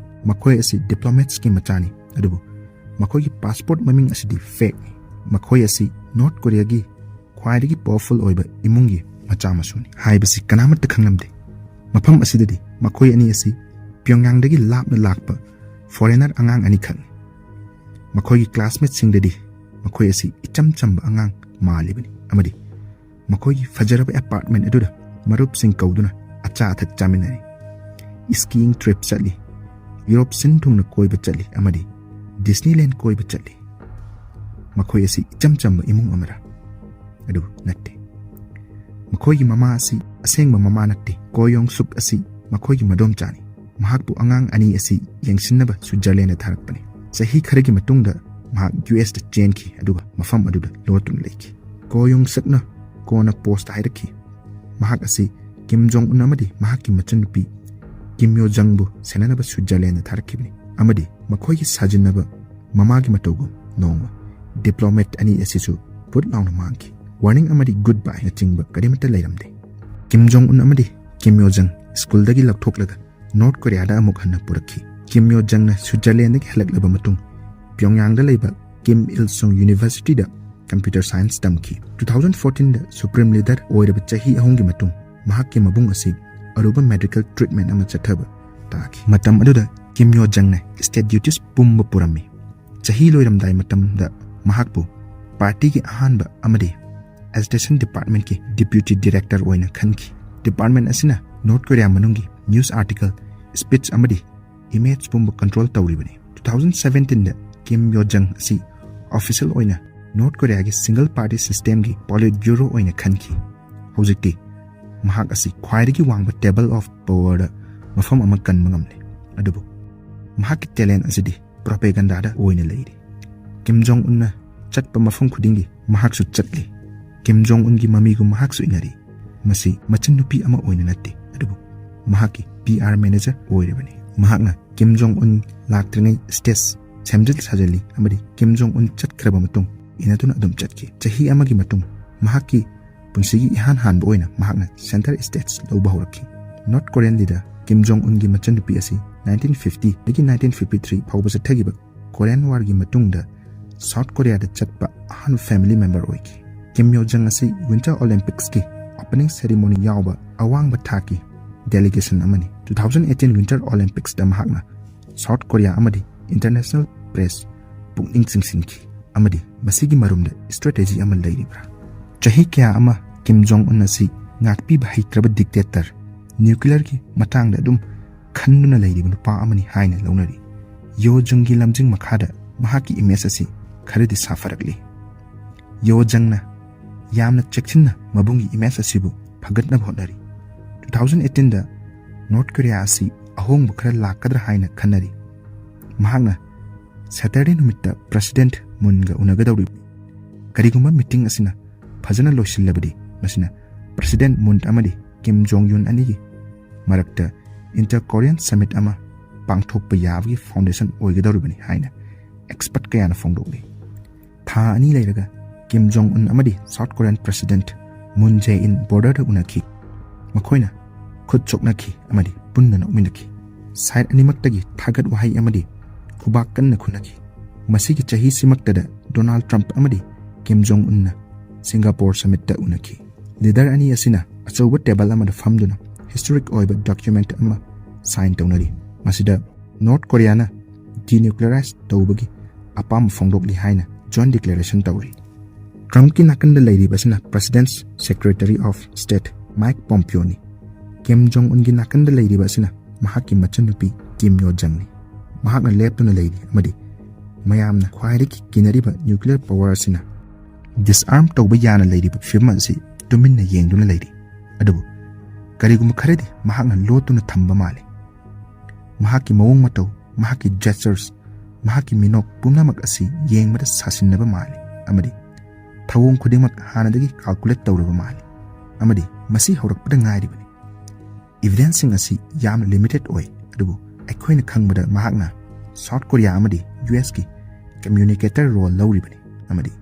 ꯃꯈꯣꯏ ꯑꯁꯤ ꯗꯤꯄ꯭ꯂꯣꯃꯦꯠꯁꯀꯤ ꯃꯆꯥꯅꯤ, ꯑꯗꯨꯕꯨ ꯃꯈꯣꯏꯒꯤ ꯄꯥꯁꯄꯣꯔꯠ ꯃꯃꯤꯡ ꯑꯁꯤꯗꯤ ꯐꯦꯛꯅꯤ꯫ ꯃꯈꯣꯏ ꯑꯁꯤ ꯅꯣꯔꯠ ꯀꯣꯔꯤꯌꯥꯒꯤ ꯈ꯭ꯋꯥꯏꯗꯒꯤ ꯄꯥꯋꯔꯐꯨꯜ ꯑꯣꯏꯕ ꯏꯃꯨꯡꯒꯤ ꯃꯆꯥ ꯃꯁꯨꯅꯤ ꯍꯥꯏꯕꯁꯤ ꯀꯅꯥꯃꯠꯇ ꯈꯪꯂꯝꯗꯦ꯫ ꯃꯐꯝ ꯑꯁꯤꯗꯗꯤ ꯃꯈꯣꯏ ꯑꯅꯤ ꯑꯁꯤ ꯄ꯭ꯌꯣꯡꯌꯥꯡꯗꯒꯤ ꯂꯥꯞꯅ ꯂꯥꯛꯄ ꯐꯣꯔꯦꯅꯔ ꯑꯉꯥꯡ ꯑꯅꯤꯈꯛꯅꯤ꯫ ꯃꯈꯣꯏꯒꯤ ꯀ꯭ꯂꯥꯁꯃꯦꯠꯁꯤꯡꯗꯗꯤ ꯃꯈꯣꯏ ꯑꯁꯤ ꯏꯆꯝ ꯆꯝꯕ ꯑꯉꯥꯡ ꯃꯥꯜꯂꯤꯕꯅꯤ, ꯑꯃꯗꯤ ꯃꯈꯣꯏꯒꯤ ꯐꯖꯔꯕ ꯑꯦꯄꯥꯔꯠꯃꯦꯟ ꯑꯗꯨꯗ ꯃꯔꯨꯞꯁꯤꯡ ꯀꯧꯗꯨꯅ ꯑꯆꯥ ꯑꯊꯛ ꯆꯥꯃꯤꯟꯅꯔꯤ꯫ ꯁ꯭ꯀꯤꯏꯪ ꯇ꯭ꯔꯤꯞ ꯆꯠꯂꯤ, ꯌꯨꯔꯣꯞ ꯁꯤꯟ ꯊꯨꯡꯅ ꯀꯣꯏꯕ ꯆꯠꯂꯤ, ꯑꯃꯗꯤ ꯗꯤꯁꯅꯤꯂꯦꯟ ꯀꯣꯏꯕ ꯆꯠꯂꯤ꯫ ꯃꯈꯣꯏ ꯑꯁꯤ ꯏꯆꯝ ꯆꯝꯕ ꯏꯃꯨꯡ ꯑꯃꯔ? ꯑꯗꯨ ꯅꯠꯇꯦ꯫ ꯃꯈꯣꯏꯒꯤ ꯃꯃꯥ ꯑꯁꯤ ꯑꯁꯦꯡꯕ ꯃꯃꯥ ꯅꯠꯇꯦ꯫ ꯀꯣ ꯌꯣꯡ ꯁꯨꯛ ꯑꯁꯤ ꯃꯈꯣꯏꯒꯤ ꯃꯗꯣꯝꯆꯥꯅꯤ꯫ ꯃꯍꯥꯛꯄꯨ ꯑꯉꯥꯡ ꯑꯅꯤ ꯑꯁꯤ ꯌꯦꯡꯁꯤꯟꯅꯕ ꯁ꯭ꯋꯤꯠꯖꯔꯂꯦꯟꯗ ꯊꯥꯔꯛꯄꯅꯤ꯫ ꯆꯍꯤ ꯈꯔꯒꯤ ꯃꯇꯨꯡꯗ ꯃꯍꯥꯛ ꯌꯨ ꯑꯦꯁꯇ ꯆꯦꯟꯈꯤ, ꯑꯗꯨꯒ ꯃꯐꯝ ꯑꯗꯨꯗ ꯂꯣꯠꯇꯨꯅ ꯂꯩꯈꯤ꯫ ꯀꯣ ꯌꯣꯡ ꯁꯛꯅ ꯀꯣꯟꯅ ꯄꯣꯁꯇ ꯍꯥꯏꯔꯛꯈꯤ, ꯃꯍꯥꯛ ꯑꯁꯤ ꯀꯤꯝ ꯖꯣꯡ ꯎꯟ ꯑꯃꯗꯤ ꯃꯍꯥꯛꯀꯤ ꯃꯆꯟꯅꯨꯄꯤ ꯀꯤꯝ ꯌꯣ ꯖꯪꯕꯨ ꯁꯦꯟꯅꯅꯕ ꯁ꯭ꯋꯤꯠꯖꯔꯂꯦꯟꯗ ꯊꯥꯔꯛꯈꯤꯕꯅꯤ, ꯑꯃꯗꯤ ꯃꯈꯣꯏꯒꯤ ꯁꯥꯖꯤꯟꯅꯕ ꯃꯃꯥꯒꯤ ꯃꯇꯧꯒꯨꯝ ꯅꯣꯡꯃ ꯗꯤꯄ꯭ꯂꯣꯃꯦꯠ ꯑꯅꯤ ꯑꯁꯤꯁꯨ ꯐꯨꯠ ꯂꯥꯎꯅ ꯃꯥꯡꯈꯤ꯫ ꯋꯥꯔꯅꯤꯡ ꯑꯃꯗꯤ ꯒꯨꯗ ꯕꯥꯏꯅꯆꯤꯡꯕ ꯀꯔꯤꯃꯠꯇ ꯂꯩꯔꯝꯗꯦ꯫ ꯀꯤꯝ ꯖꯣꯡ ꯎꯟ ꯑꯃꯗꯤ ꯀꯤꯝ ꯌꯣ ꯖꯪ ꯁ꯭ꯀꯨꯜꯗꯒꯤ ꯂꯧꯊꯣꯛꯂꯒ ꯅꯣꯔꯠ ꯀꯣꯔꯤꯌꯥꯗ ꯑꯃꯨꯛ ꯍꯟꯅ ꯄꯨꯔꯛꯈꯤ꯫ ꯀꯤꯝ ꯌꯣ ꯖꯪꯅ ꯁ꯭ꯋꯤꯠꯖꯔꯂꯦꯟꯗꯒꯤ ꯍꯜꯂꯛꯂꯕ ꯃꯇꯨꯡ, ꯄ꯭ꯌꯣꯡꯌꯥꯡꯗ ꯂꯩꯕ ꯀꯤꯝ ꯏꯜ ꯁꯨꯡ ꯌꯨꯅꯤꯚꯔꯁꯤꯇꯤꯗ ꯀꯝꯄ꯭ꯌꯨꯇꯔ ꯁꯥꯏꯟꯁ ꯇꯝꯈꯤ꯫ ꯇꯨ ꯊꯥꯎꯖꯟ ꯐꯣꯔꯇꯤꯟꯗ ꯁꯨꯄ꯭ꯔꯤꯝ ꯂꯤꯗꯔ ꯑꯣꯏꯔꯕ ꯆꯍꯤ ꯑꯍꯨꯝꯒꯤ ꯃꯇꯨꯡ, ꯃꯍꯥꯛꯀꯤ ꯃꯕꯨꯡ ꯑꯁꯤ ꯑꯔꯨꯕ ꯃꯦꯗꯤꯀꯦꯜ ꯇ꯭ꯔꯤꯠꯃꯦꯟ ꯑꯃ ꯆꯠꯊꯕ ꯇꯥꯈꯤ꯫ ꯃꯇꯝ ꯑꯗꯨꯗ ꯀꯤꯝ ꯌꯣ ꯖꯪꯅ ꯁ꯭ꯇꯦꯠ ꯗ꯭ꯌꯨꯇꯤꯁ ꯄꯨꯝꯕ ꯄꯨꯔꯝꯃꯤ꯫ ꯆꯍꯤ ꯂꯣꯏꯔꯝꯗꯥꯏ ꯃꯇꯝꯗ ꯃꯍꯥꯛꯄꯨ ꯄꯥꯔꯇꯤꯒꯤ ꯑꯍꯥꯟꯕ ꯑꯃꯗꯤ ꯑꯦꯖꯤꯇꯦꯁꯟ ꯗꯤꯄꯥꯔꯠꯃꯦꯟꯠꯀꯤ ꯗꯤꯄ꯭ꯌꯨꯇꯤ ꯗꯤꯔꯦꯛꯇꯔ ꯑꯣꯏꯅ ꯈꯟꯈꯤ꯫ ꯗꯤꯄꯥꯔꯠꯃꯦꯟꯠ ꯑꯁꯤꯅ ꯅꯣꯔꯠ ꯀꯣꯔꯤꯌꯥ ꯃꯅꯨꯡꯒꯤ ꯅ꯭ꯌꯨꯁ ꯑꯥꯔꯇꯤꯀꯜ, ꯁ꯭ꯄꯤꯆ ꯑꯃꯗꯤ ꯏꯃꯦꯖ ꯄꯨꯝꯕ ꯀꯟꯇ꯭ꯔꯣꯜ ꯇꯧꯔꯤꯕꯅꯤ꯫ ꯇꯨ ꯊꯥꯎꯖꯟ ꯁꯚꯦꯟꯇꯤꯟꯗ ꯀꯤꯝ ꯌꯣ ꯖꯪ ꯑꯁꯤ ꯑꯣꯐꯤꯁꯤꯌꯦꯜ ꯑꯣꯏꯅ ꯅꯣꯔꯠ ꯀꯣꯔꯤꯌꯥꯒꯤ ꯁꯤꯡꯒꯜ ꯄꯥꯔꯇꯤ ꯁꯤꯁꯇꯦꯝꯒꯤ ꯄꯣꯂꯤꯠ ꯕ꯭ꯌꯨꯔꯣ ꯑꯣꯏꯅ ꯈꯟꯈꯤ꯫ ꯍꯧꯖꯤꯛꯇꯤ ꯃꯍꯥꯛ ꯑꯁꯤ ꯈ꯭ꯋꯥꯏꯗꯒꯤ ꯋꯥꯡꯕ ꯇꯦꯕꯜ ꯑꯣꯐ ꯄꯋꯔꯗ ꯃꯐꯝ ꯑꯃ ꯀꯟꯕ ꯉꯝꯂꯦ꯫ ꯑꯗꯨꯕꯨ ꯃꯍꯥꯛꯀꯤ ꯇꯦꯂꯦꯟ ꯑꯁꯤꯗꯤ ꯄ꯭ꯔꯣꯄꯦꯒꯟꯗꯥꯗ ꯑꯣꯏꯅ ꯂꯩꯔꯤ꯫ ꯀꯤꯝ ꯖꯣꯡ ꯎꯟꯅ ꯆꯠꯄ ꯃꯐꯝ ꯈꯨꯗꯤꯡꯒꯤ ꯃꯍꯥꯛꯁꯨ ꯆꯠꯂꯤ꯫ ꯀꯤꯝ ꯖꯣꯡ ꯎꯟꯒꯤ ꯃꯃꯤꯒꯨꯝ ꯃꯍꯥꯛꯁꯨ ꯏꯟꯅꯔꯤ꯫ ꯃꯁꯤ ꯃꯆꯟꯅꯨꯄꯤ ꯑꯃ ꯑꯣꯏꯅ ꯅꯠꯇꯦ, ꯑꯗꯨꯕꯨ ꯃꯍꯥꯛꯀꯤ ꯄꯤ ꯑꯥꯔ ꯃꯦꯅꯦꯖꯔ ꯑꯣꯏꯔꯤꯕꯅꯤ꯫ ꯃꯍꯥꯛꯅ ꯀꯤꯝ ꯖꯣꯡ ꯎꯟ ꯂꯥꯛꯇ꯭ꯔꯤꯉꯩ ꯁ꯭ꯇꯦꯖ ꯁꯦꯝꯖꯤꯜ ꯁꯥꯖꯤꯜꯂꯤ ꯑꯃꯗꯤ ꯀꯤꯝ ꯖꯣꯡ ꯎꯟ ꯆꯠꯈ꯭ꯔꯕ ꯃꯇꯨꯡ ꯏꯟꯅꯗꯨꯅ ꯑꯗꯨꯝ ꯆꯠꯈꯤ꯫ ꯆꯍꯤ ꯑꯃꯒꯤ ꯃꯇꯨꯡ ꯃꯍꯥꯛꯀꯤ ꯄꯨꯟꯁꯤꯒꯤ ꯏꯍꯥꯟ ꯍꯥꯟꯕ ꯑꯣꯏꯅ ꯃꯍꯥꯛꯅ ꯁꯦꯟꯇꯔ ꯁ꯭ꯇꯦꯖ ꯂꯧꯕ ꯍꯧꯔꯛꯈꯤ꯫ ꯅꯣꯔꯠ ꯀꯣꯔꯤꯌꯟ ꯂꯤꯗꯔ ꯀꯤꯝ ꯖꯣꯡ ꯎꯟꯒꯤ ꯃꯆꯟꯅꯨꯄꯤ ꯑꯁꯤ ꯅꯥꯏꯟꯇꯤꯟ ꯐꯤꯐꯇꯤꯗꯒꯤ ꯅꯥꯏꯟꯇꯤꯟ ꯐꯤꯐꯇꯤ ꯊ꯭ꯔꯤ ꯐꯥꯎꯕ ꯆꯠꯊꯈꯤꯕ ꯀꯣꯔꯤꯌꯟ ꯋꯥꯔꯒꯤ ꯃꯇꯨꯡꯗ ꯁꯥꯎꯠ ꯀꯣꯔꯤꯌꯥꯗ ꯆꯠꯄ ꯑꯍꯥꯟꯕ ꯐꯦꯃꯤꯂꯤ ꯃꯦꯝꯕꯔ ꯑꯣꯏꯈꯤ꯫ ꯀꯤꯝ ꯌꯣ ꯖꯪ ꯑꯁꯤ ꯋꯤꯟꯇꯔ ꯑꯣꯂꯤꯝꯄꯤꯛꯁꯀꯤ ꯑꯣꯄꯅꯤꯡ ꯁꯦꯔꯤꯃꯣꯅꯤ ꯌꯥꯎꯕ ꯑꯋꯥꯡꯕ ꯊꯥꯛꯀꯤ ꯗꯦꯂꯤꯒꯦꯁꯟ ꯑꯃꯅꯤ꯫ ꯇꯨ ꯊꯥꯎꯖꯟ ꯑꯩꯠꯇꯤꯟ ꯋꯤꯟꯇꯔ ꯑꯣꯂꯤꯝꯄꯤꯛꯁꯇ ꯃꯍꯥꯛꯅ ꯁꯥꯎꯠ ꯀꯣꯔꯤꯌꯥ ꯑꯃꯗꯤ ꯏꯟꯇꯔꯅꯦꯁꯅꯦꯜ ꯄ꯭ꯔꯦꯁ ꯄꯨꯛꯅꯤꯡ ꯆꯤꯡꯁꯤꯟꯈꯤ ꯑꯃꯗꯤ ꯃꯁꯤꯒꯤ ꯃꯔꯨꯝꯗ ꯁ꯭ꯇ꯭ꯔꯦꯇꯦꯖꯤ ꯑꯃ ꯂꯩꯔꯤꯕ꯭ꯔꯥ? ꯆꯍꯤ ꯀꯌꯥ ꯑꯃ ꯀꯤꯝ ꯖꯣꯡ ꯎꯟ ꯑꯁꯤ ꯉꯥꯛꯄꯤꯕ ꯍꯩꯇ꯭ꯔꯕ ꯗꯤꯛꯇꯦꯇꯔ, ꯅ꯭ꯌꯨꯀ꯭ꯂꯤꯌꯔꯒꯤ ꯃꯇꯥꯡꯗ ꯑꯗꯨꯝ ꯈꯟꯗꯨꯅ ꯂꯩꯔꯤꯕ ꯅꯨꯄꯥ ꯑꯃꯅꯤ ꯍꯥꯏꯅ ꯂꯧꯅꯔꯤ꯫ ꯌꯣ ꯖꯪꯒꯤ ꯂꯝꯖꯤꯡ ꯃꯈꯥꯗ ꯃꯍꯥꯛꯀꯤ ꯏꯃꯦꯖ ꯑꯁꯤ ꯈꯔꯗꯤ ꯁꯥꯐꯔꯛꯂꯤ꯫ ꯌꯣ ꯖꯪꯅ ꯌꯥꯝꯅ ꯆꯦꯛꯁꯤꯟꯅ ꯃꯕꯨꯡꯒꯤ ꯏꯃꯦꯖ ꯑꯁꯤꯕꯨ ꯐꯒꯠꯅꯕ ꯍꯣꯠꯅꯔꯤ꯫ ꯇꯨ ꯊꯥꯎꯖꯟ ꯑꯩꯠꯇꯤꯟꯗ ꯅꯣꯔꯠ ꯀꯣꯔꯤꯌꯥ ꯑꯁꯤ ꯑꯍꯣꯡꯕ ꯈꯔ ꯂꯥꯛꯀꯗ꯭ꯔꯥ ꯍꯥꯏꯅ ꯈꯟꯅꯔꯤ꯫ ꯃꯍꯥꯛꯅ ꯁꯦꯇꯔꯗꯦ ꯅꯨꯃꯤꯠꯇ ꯄ꯭ꯔꯦꯁꯤꯗꯦꯟꯠ ꯃꯨꯟꯒ ꯎꯅꯒꯗꯧꯔꯤꯕꯅꯤ꯫ ꯀꯔꯤꯒꯨꯝꯕ ꯃꯤꯇꯤꯡ ꯑꯁꯤꯅ ꯐꯖꯅ ꯂꯣꯏꯁꯤꯜꯂꯕꯗꯤ ꯃꯁꯤꯅ ꯄ꯭ꯔꯦꯁꯤꯗꯦꯟꯠ ꯃꯨꯟ ꯑꯃꯗꯤ ꯀꯤꯝ ꯖꯣꯡ ꯌꯨꯟ ꯑꯅꯤꯒꯤ ꯃꯔꯛꯇ ꯏꯟꯇꯔ ꯀꯣꯔꯤꯌꯟ ꯁꯃꯤꯠ ꯑꯃ ꯄꯥꯡꯊꯣꯛꯄ ꯌꯥꯕꯒꯤ ꯐꯥꯎꯟꯗꯦꯁꯟ ꯑꯣꯏꯒꯗꯧꯔꯤꯕꯅꯤ ꯍꯥꯏꯅ ꯑꯦꯛꯁꯄꯔꯠ ꯀꯌꯥꯅ ꯐꯣꯡꯗꯣꯛꯂꯤ꯫ ꯊꯥ ꯑꯅꯤ ꯂꯩꯔꯒ ꯀꯤꯝ ꯖꯣꯡ ꯎꯟ ꯑꯃꯗꯤ South Korean president Moon Jae In ꯕꯣꯔꯗꯔꯗ ꯎꯅꯈꯤ꯫ ꯃꯈꯣꯏꯅ ꯈꯨꯠ ꯆꯣꯛꯅꯈꯤ ꯑꯃꯗꯤ ꯄꯨꯟꯅ ꯅꯣꯛꯃꯤꯟꯅꯈꯤ꯫ ꯁꯥꯏꯠ ꯑꯅꯤꯃꯛꯇꯒꯤ ꯊꯥꯒꯠ ꯋꯥꯍꯩ ꯑꯃꯗꯤ ꯈꯨꯕꯥꯛ ꯀꯟꯅ ꯈꯨꯅꯈꯤ꯫ ꯃꯁꯤꯒꯤ ꯆꯍꯤꯁꯤꯃꯛꯇꯗ ꯗꯣꯅꯥꯜꯗ ꯇ꯭ꯔꯝꯞ ꯑꯃꯗꯤ ꯀꯤꯝ ꯖꯣꯡ ꯎꯟꯅ ꯁꯤꯡꯒꯥꯄꯣꯔ ꯁꯃꯤꯠꯇ ꯎꯅꯈꯤ꯫ ꯂꯤꯗꯔ ꯑꯅꯤ ꯑꯁꯤꯅ ꯑꯆꯧꯕ ꯇꯦꯕꯜ ꯑꯃꯗ ꯐꯝꯗꯨꯅ ꯍꯤꯁꯇꯣꯔꯤꯛ ꯑꯣꯏꯕ ꯗꯣꯀ꯭ꯌꯨꯃꯦꯟꯠ ꯑꯃ ꯁꯥꯏꯟ ꯇꯧꯅꯔꯤ꯫ ꯃꯁꯤꯗ ꯅꯣꯔꯠ ꯀꯣꯔꯤꯌꯥꯅ ꯗꯤꯅ꯭ꯌꯨꯀ꯭ꯂꯤꯌꯔꯥꯏꯖ ꯇꯧꯕꯒꯤ ꯑꯄꯥꯝꯕ ꯐꯣꯡꯗꯣꯛꯂꯤ ꯍꯥꯏꯅ ꯖꯣꯏꯟꯠ ꯗꯤꯀ꯭ꯂꯦꯔꯦꯁꯟ ꯇꯧꯔꯤ꯫ ꯇ꯭ꯔꯝꯞꯀꯤ ꯅꯥꯀꯟꯗ ꯂꯩꯔꯤꯕ ꯑꯁꯤꯅ President's Secretary of State Mike Pompeo ꯅꯤ꯫ ꯀꯤꯝ ꯖꯣꯡ ꯎꯟꯒꯤ ꯅꯥꯀꯟꯗ ꯂꯩꯔꯤꯕ ꯑꯁꯤꯅ ꯃꯍꯥꯛꯀꯤ ꯃꯆꯟꯅꯨꯄꯤ ꯀꯤꯝ ꯌꯣ ꯖꯪꯅꯤ꯫ ꯃꯍꯥꯛꯅ ꯂꯦꯞꯇꯨꯅ ꯂꯩꯔꯤ ꯑꯃꯗꯤ ꯃꯌꯥꯝꯅ ꯈ꯭ꯋꯥꯏꯗꯒꯤ ꯀꯤꯅꯔꯤꯕ ꯅ꯭ꯌꯨꯀ꯭ꯂꯤꯌꯔ ꯄꯋꯔ ꯑꯁꯤꯅ ꯗꯤꯁꯑꯥꯔꯝ ꯇꯧꯕ ꯌꯥꯅ ꯂꯩꯔꯤꯕ ꯐꯤꯕꯝ ꯑꯁꯤ ꯇꯨꯃꯤꯟꯅ ꯌꯦꯡꯗꯨꯅ ꯂꯩꯔꯤ꯫ ꯑꯗꯨꯕꯨ ꯀꯔꯤꯒꯨꯝꯕ ꯈꯔꯗꯤ ꯃꯍꯥꯛꯅ ꯂꯣꯠꯇꯨꯅ ꯊꯝꯕ ꯃꯥꯜꯂꯤ꯫ ꯃꯍꯥꯛꯀꯤ ꯃꯑꯣꯡ ꯃꯇꯧ, ꯃꯍꯥꯛꯀꯤ ꯖꯦꯁꯆꯔꯁ, ꯃꯍꯥꯛꯀꯤ ꯃꯤꯅꯣꯛ ꯄꯨꯝꯅꯃꯛ ꯑꯁꯤ ꯌꯦꯡꯕꯗ ꯁꯥꯁꯤꯟꯅꯕ ꯃꯥꯜꯂꯤ ꯑꯃꯗꯤ ꯊꯧꯑꯣꯡ ꯈꯨꯗꯤꯡꯃꯛ ꯍꯥꯟꯅꯗꯒꯤ ꯀꯥꯜꯀꯨꯂꯦꯠ ꯇꯧꯔꯕ ꯃꯥꯜꯂꯤ꯫ ꯑꯃꯗꯤ ꯃꯁꯤ ꯍꯧꯔꯛꯄꯗ ꯉꯥꯏꯔꯤꯕꯅꯤ꯫ ꯏꯚꯤꯗꯦꯟꯁꯁꯤꯡ ꯑꯁꯤ ꯌꯥꯝꯅ ꯂꯤꯃꯤꯇꯦꯠ ꯑꯣꯏ, ꯑꯗꯨꯕꯨ ꯑꯩꯈꯣꯏꯅ ꯈꯪꯕꯗ ꯃꯍꯥꯛꯅ ꯁꯥꯎꯠ ꯀꯣꯔꯤꯌꯥ ꯑꯃꯗꯤ ꯌꯨ ꯑꯦꯁꯀꯤ ꯀꯝꯃ꯭ꯌꯨꯅꯤꯀꯦꯇꯔ ꯔꯣꯜ ꯂꯧꯔꯤꯕꯅꯤ ꯑꯃꯗꯤ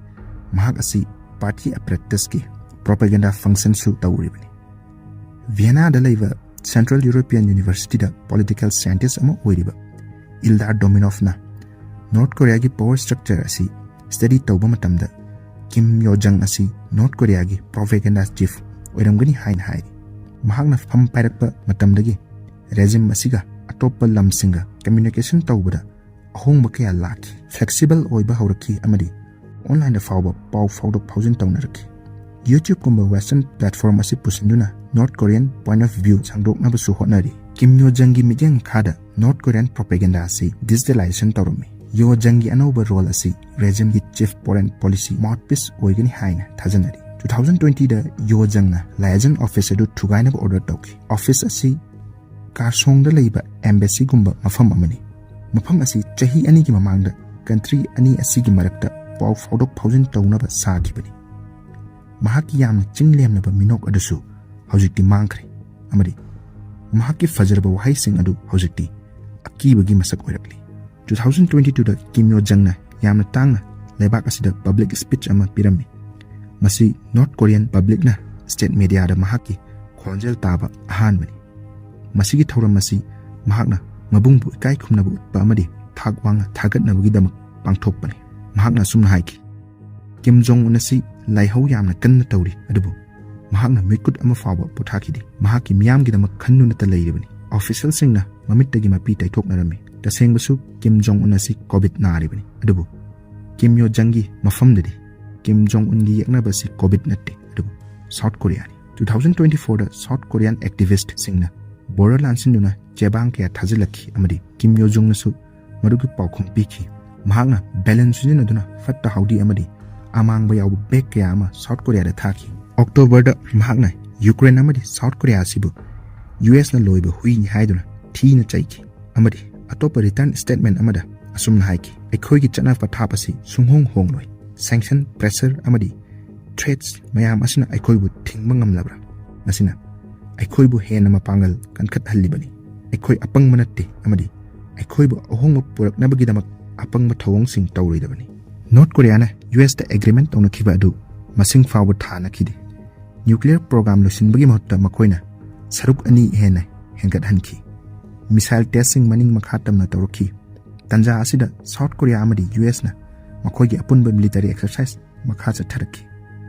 ꯃꯍꯥꯛ ꯑꯁꯤ ꯄꯥꯔꯇꯤ ꯑꯦꯄꯔꯦꯇꯁꯀꯤ ꯄ꯭ꯔꯣꯄꯦꯒꯦꯟꯗꯥ ꯐꯪꯁꯟꯁꯨ ꯇꯧꯔꯤꯕꯅꯤ꯫ ꯚꯤꯌꯦꯅꯥꯗ ꯂꯩꯕ ꯁꯦꯟꯇ꯭ꯔꯦꯜ ꯌꯨꯔꯣꯄꯤꯌꯟ ꯌꯨꯅꯤꯚꯔꯁꯤꯇꯤꯗ ꯄꯣꯂꯤꯇꯤꯀꯦꯜ ꯁꯥꯏꯟꯇꯤꯁ ꯑꯃ ꯑꯣꯏꯔꯤꯕ ꯏꯜꯗꯥꯔ ꯗꯣꯃꯤꯅꯣꯐꯅ ꯅꯣꯔꯠ ꯀꯣꯔꯤꯌꯥꯒꯤ ꯄꯋꯔ ꯁ꯭ꯇ꯭ꯔꯛꯆꯔ ꯑꯁꯤ ꯁ꯭ꯇꯗꯤ ꯇꯧꯕ ꯃꯇꯝꯗ ꯀꯤꯝ ꯌꯣ ꯖꯪ ꯑꯁꯤ ꯅꯣꯔꯠ ꯀꯣꯔꯤꯌꯥꯒꯤ ꯄ꯭ꯔꯣꯄꯦꯒꯦꯟꯗꯥ ꯆꯤꯐ ꯑꯣꯏꯔꯝꯒꯅꯤ ꯍꯥꯏꯅ ꯍꯥꯏꯔꯤ꯫ ꯃꯍꯥꯛꯅ ꯐꯝ ꯄꯥꯏꯔꯛꯄ ꯃꯇꯝꯗꯒꯤ ꯔꯦꯖꯤꯝ ꯑꯁꯤꯒ ꯑꯇꯣꯞꯄ ꯂꯝꯁꯤꯡꯒ ꯀꯝꯃ꯭ꯌꯨꯅꯤꯀꯦꯁꯟ ꯇꯧꯕꯗ ꯑꯍꯣꯡꯕ ꯀꯌꯥ ꯂꯥꯛꯈꯤ, ꯐ꯭ꯂꯦꯛꯁꯤꯕꯜ ꯑꯣꯏꯕ ꯍꯧꯔꯛꯈꯤ ꯑꯃꯗꯤ ꯑꯣꯟꯂꯥꯏꯟꯗ ꯐꯥꯎꯕ ꯄꯥꯎ ꯐꯥꯎꯗꯣꯛ ꯐꯥꯎꯖꯤꯟ ꯇꯧꯅꯔꯛꯈꯤ꯫ ꯌꯨꯇ꯭ꯌꯨꯕꯀꯨꯝꯕ ꯋꯦꯁꯇꯔꯟ ꯄ꯭ꯂꯦꯠꯐꯣꯔꯝ ꯑꯁꯤ ꯄꯨꯁꯤꯟꯗꯨꯅ North Korean point of view ꯁꯟꯗꯣꯛꯅꯕꯁꯨ ꯍꯣꯠꯅꯔꯤ꯫ ꯀꯤꯝ ꯌꯣ ꯖꯪꯒꯤ ꯃꯤꯠꯌꯦꯡ ꯃꯈꯥꯗ ꯅꯣꯔꯠ ꯀꯣꯔꯤꯌꯟ ꯄ꯭ꯔꯣꯄꯦꯒꯦꯟꯗꯥ ꯑꯁꯤ ꯗꯤꯖꯤꯇꯦꯂꯥꯏꯖꯦꯁꯟ ꯇꯧꯔꯝꯃꯤ꯫ ꯌꯣ ꯖꯪꯒꯤ ꯑꯅꯧꯕ ꯔꯣꯜ ꯑꯁꯤ ꯔꯦꯖꯤꯝꯒꯤ ꯆꯤꯐ ꯐꯣꯔꯦꯟ ꯄꯣꯂꯤꯁꯤ ꯃꯥꯎꯠꯄꯤꯁ ꯑꯣꯏꯒꯅꯤ ꯍꯥꯏꯅ ꯊꯥꯖꯅꯔꯤ꯫ ꯇꯨ ꯊꯥꯎꯖꯟ ꯇ꯭ꯋꯦꯟꯇꯤꯗ ꯌꯣ ꯖꯪꯅ ꯂꯥꯏꯖꯟ ꯑꯣꯐꯤꯁ ꯑꯗꯨ ꯊꯨꯒꯥꯏꯅꯕ ꯑꯣꯔꯗꯔ ꯇꯧꯈꯤ꯫ ꯑꯣꯐꯤꯁ ꯑꯁꯤ ꯀꯥꯔꯁꯣꯡꯗ ꯂꯩꯕ ꯑꯦꯝꯕꯦꯁꯤꯒꯨꯝꯕ ꯃꯐꯝ ꯑꯃꯅꯤ꯫ ꯃꯐꯝ ꯑꯁꯤ ꯆꯍꯤ ꯑꯅꯤꯒꯤ ꯃꯃꯥꯡꯗ ꯀꯟꯇ꯭ꯔꯤ ꯑꯅꯤ ꯑꯁꯤꯒꯤ ꯃꯔꯛꯇ ꯄꯥꯎ ꯐꯥꯎꯗꯣꯛ ꯐꯥꯎꯖꯤꯟ ꯇꯧꯅꯕ ꯁꯥꯈꯤꯕꯅꯤ꯫ ꯃꯍꯥꯛꯀꯤ ꯌꯥꯝꯅ ꯆꯤꯡꯂꯦꯝꯅꯕ ꯃꯤꯅꯣꯛ ꯑꯗꯨꯁꯨ ꯍꯧꯖꯤꯛꯇꯤ ꯃꯥꯡꯈ꯭ꯔꯦ ꯑꯃꯗꯤ ꯃꯍꯥꯛꯀꯤ ꯐꯖꯔꯕ ꯋꯥꯍꯩꯁꯤꯡ ꯑꯗꯨ ꯍꯧꯖꯤꯛꯇꯤ ꯑꯀꯤꯕꯒꯤ ꯃꯁꯛ ꯑꯣꯏꯔꯛꯂꯤ꯫ ꯇꯨ ꯊꯥꯎꯖꯟ ꯇ꯭ꯋꯦꯟꯇꯤ ꯇꯨꯗ ꯀꯤꯝ ꯌꯣ ꯖꯪꯅ ꯌꯥꯝꯅ ꯇꯥꯡꯅ ꯂꯩꯕꯥꯛ ꯑꯁꯤꯗ ꯄꯕ꯭ꯂꯤꯛ ꯁ꯭ꯄꯤꯆ ꯑꯃ ꯄꯤꯔꯝꯃꯤ꯫ ꯃꯁꯤ ꯅꯣꯔꯠ ꯀꯣꯔꯤꯌꯟ ꯄꯕ꯭ꯂꯤꯛꯅ ꯁ꯭ꯇꯦꯠ ꯃꯦꯗꯤꯌꯥꯗ ꯃꯍꯥꯛꯀꯤ ꯈꯣꯟꯖꯦꯜ ꯇꯥꯕ ꯑꯍꯥꯟꯕꯅꯤ꯫ ꯃꯁꯤꯒꯤ ꯊꯧꯔꯝ ꯑꯁꯤ ꯃꯍꯥꯛꯅ ꯃꯕꯨꯡꯕꯨ ꯏꯀꯥꯏ ꯈꯨꯝꯅꯕ ꯎꯠꯄ ꯑꯃꯗꯤ ꯊꯥꯛ ꯋꯥꯡꯅ ꯊꯥꯒꯠꯅꯕꯒꯤꯗꯃꯛ ꯄꯥꯡꯊꯣꯛꯄꯅꯤ꯫ ꯃꯍꯥꯛꯅ ꯑꯁꯨꯝꯅ ꯍꯥꯏꯈꯤ, "ꯀꯤꯝ ꯖꯣꯡ ꯎꯟ ꯑꯁꯤ ꯂꯥꯏꯍꯧ ꯌꯥꯝꯅ ꯀꯟꯅ ꯇꯧꯔꯤ, ꯑꯗꯨꯕꯨ ꯃꯍꯥꯛꯅ ꯃꯤꯠꯀꯨꯠ ꯑꯃ ꯐꯥꯎꯕ ꯄꯣꯊꯥꯈꯤꯗꯦ꯫ ꯃꯍꯥꯛꯀꯤ ꯃꯤꯌꯥꯝꯒꯤꯗꯃꯛ ꯈꯟꯗꯨꯅꯇ ꯂꯩꯔꯤꯕꯅꯤ꯫ ꯑꯣꯐꯤꯁꯦꯜꯁꯤꯡꯅ ꯃꯃꯤꯠꯇꯒꯤ ꯃꯄꯤ ꯇꯩꯊꯣꯛꯅꯔꯝꯃꯤ꯫ ꯇꯁꯦꯡꯕꯁꯨ ꯀꯤꯝ ꯖꯣꯡ ꯎꯟ ꯑꯁꯤ ꯀꯣꯚꯤꯗ ꯅꯥꯔꯤꯕꯅꯤ, ꯑꯗꯨꯕꯨ ꯀꯤꯝ ꯌꯣ ꯖꯪꯒꯤ ꯃꯐꯝꯗꯗꯤ ꯀꯤꯝ ꯖꯣꯡ ꯎꯟꯒꯤ ꯌꯦꯛꯅꯕ ꯑꯁꯤ ꯀꯣꯚꯤꯗ ꯅꯠꯇꯦ, ꯑꯗꯨꯕꯨ ꯁꯥꯎꯠ ꯀꯣꯔꯤꯌꯥꯅꯤ꯫ Two thousand twenty fourꯗ ꯁꯥꯎꯠ ꯀꯣꯔꯤꯌꯥꯟ ꯑꯦꯛꯇꯤꯚꯤꯁ꯭ꯠꯁꯤꯡꯅ ꯕꯣꯔꯗꯔ ꯂꯥꯟꯁꯤꯟꯗꯨꯅ ꯆꯦꯕꯥꯡ ꯀꯌꯥ ꯊꯥꯖꯤꯜꯂꯛꯈꯤ ꯑꯃꯗꯤ ꯀꯤꯝ ꯌꯣ ꯖꯨꯡꯅꯁꯨ ꯃꯗꯨꯒꯤ ꯄꯥꯎꯈꯨꯝ ꯄꯤꯈꯤ꯫ ꯃꯍꯥꯛꯅ ꯕꯦꯂꯨꯟ ꯁꯤꯖꯤꯟꯅꯗꯨꯅ ꯐꯠꯇ ꯍꯥꯎꯗꯤ ꯑꯃꯗꯤ ꯑꯃꯥꯡꯕ ꯌꯥꯎꯕ ꯕꯦꯒ ꯀꯌꯥ ꯑꯃ ꯁꯥꯎꯠ ꯀꯣꯔꯤꯌꯥꯗ ꯊꯥꯈꯤ꯫ ꯑꯣꯛꯇꯣꯕꯔꯗ ꯃꯍꯥꯛꯅ ꯌꯨꯀ꯭ꯔꯦꯟ ꯑꯃꯗꯤ ꯁꯥꯎꯠ ꯀꯣꯔꯤꯌꯥ ꯑꯁꯤꯕꯨ ꯌꯨ ꯑꯦꯁꯅ ꯂꯣꯏꯕ ꯍꯨꯏꯅꯤ ꯍꯥꯏꯗꯨꯅ ꯊꯤꯅ ꯆꯩꯈꯤ ꯑꯃꯗꯤ ꯑꯇꯣꯞꯄ ꯔꯤꯇꯔꯟ ꯁ꯭ꯇꯦꯠꯃꯦꯟꯠ ꯑꯃꯗ ꯑꯁꯨꯝꯅ ꯍꯥꯏꯈꯤ, "ꯑꯩꯈꯣꯏꯒꯤ ꯆꯠꯅ ꯄꯊꯥꯞ ꯑꯁꯤ ꯁꯨꯡꯍꯣꯡ ꯍꯣꯡꯂꯣꯏ꯫ ꯁꯦꯡꯁꯟ, ꯄ꯭ꯔꯦꯁꯔ ꯑꯃꯗꯤ ꯊ꯭ꯔꯦꯠꯁ ꯃꯌꯥꯝ ꯑꯁꯤꯅ ꯑꯩꯈꯣꯏꯕꯨ ꯊꯤꯡꯕ ꯉꯝꯂꯕ꯭ꯔꯥ? ꯃꯁꯤꯅ ꯑꯩꯈꯣꯏꯕꯨ ꯍꯦꯟꯅ ꯃꯄꯥꯡꯒꯜ ꯀꯟꯈꯠꯍꯜꯂꯤꯕꯅꯤ꯫ ꯑꯩꯈꯣꯏ ꯑꯄꯪꯕ ꯅꯠꯇꯦ ꯑꯃꯗꯤ ꯑꯩꯈꯣꯏꯕꯨ ꯑꯍꯣꯡꯕ ꯄꯨꯔꯛꯅꯕꯒꯤꯗꯃꯛ ꯑꯄꯪꯕ ꯊꯧꯑꯣꯡꯁꯤꯡ ꯇꯧꯔꯣꯏꯗꯕꯅꯤ"꯫ ꯅꯣꯔꯠ ꯀꯣꯔꯤꯌꯥꯅ ꯌꯨ ꯑꯦꯁꯇ ꯑꯦꯒ꯭ꯔꯤꯃꯦꯟꯠ ꯇꯧꯅꯈꯤꯕ ꯑꯗꯨ ꯃꯁꯤꯡ ꯐꯥꯎꯕ ꯊꯥꯅꯈꯤꯗꯦ꯫ ꯅ꯭ꯌꯨꯀ꯭ꯂꯤꯌꯔ ꯄ꯭ꯔꯣꯒ꯭ꯔꯥꯝ ꯂꯣꯏꯁꯤꯟꯕꯒꯤ ꯃꯍꯨꯠꯇ ꯃꯈꯣꯏꯅ ꯁꯔꯨꯛ ꯑꯅꯤ ꯍꯦꯟꯅ ꯍꯦꯟꯒꯠꯍꯟꯈꯤ꯫ ꯃꯤꯁꯥꯏꯜ ꯇꯦꯁꯁꯤꯡ ꯃꯅꯤꯡ ꯃꯈꯥ ꯇꯝꯅ ꯇꯧꯔꯛꯈꯤ꯫ ꯇꯥꯟꯖꯥ ꯑꯁꯤꯗ ꯁꯥꯎꯠ ꯀꯣꯔꯤꯌꯥ ꯑꯃꯗꯤ ꯌꯨ ꯑꯦꯁꯅ ꯃꯈꯣꯏꯒꯤ ꯑꯄꯨꯟꯕ ꯃꯤꯂꯤꯇꯔꯤ ꯑꯦꯛꯁꯔꯁꯥꯏꯖ ꯃꯈꯥ ꯆꯠꯊꯔꯛꯈꯤ꯫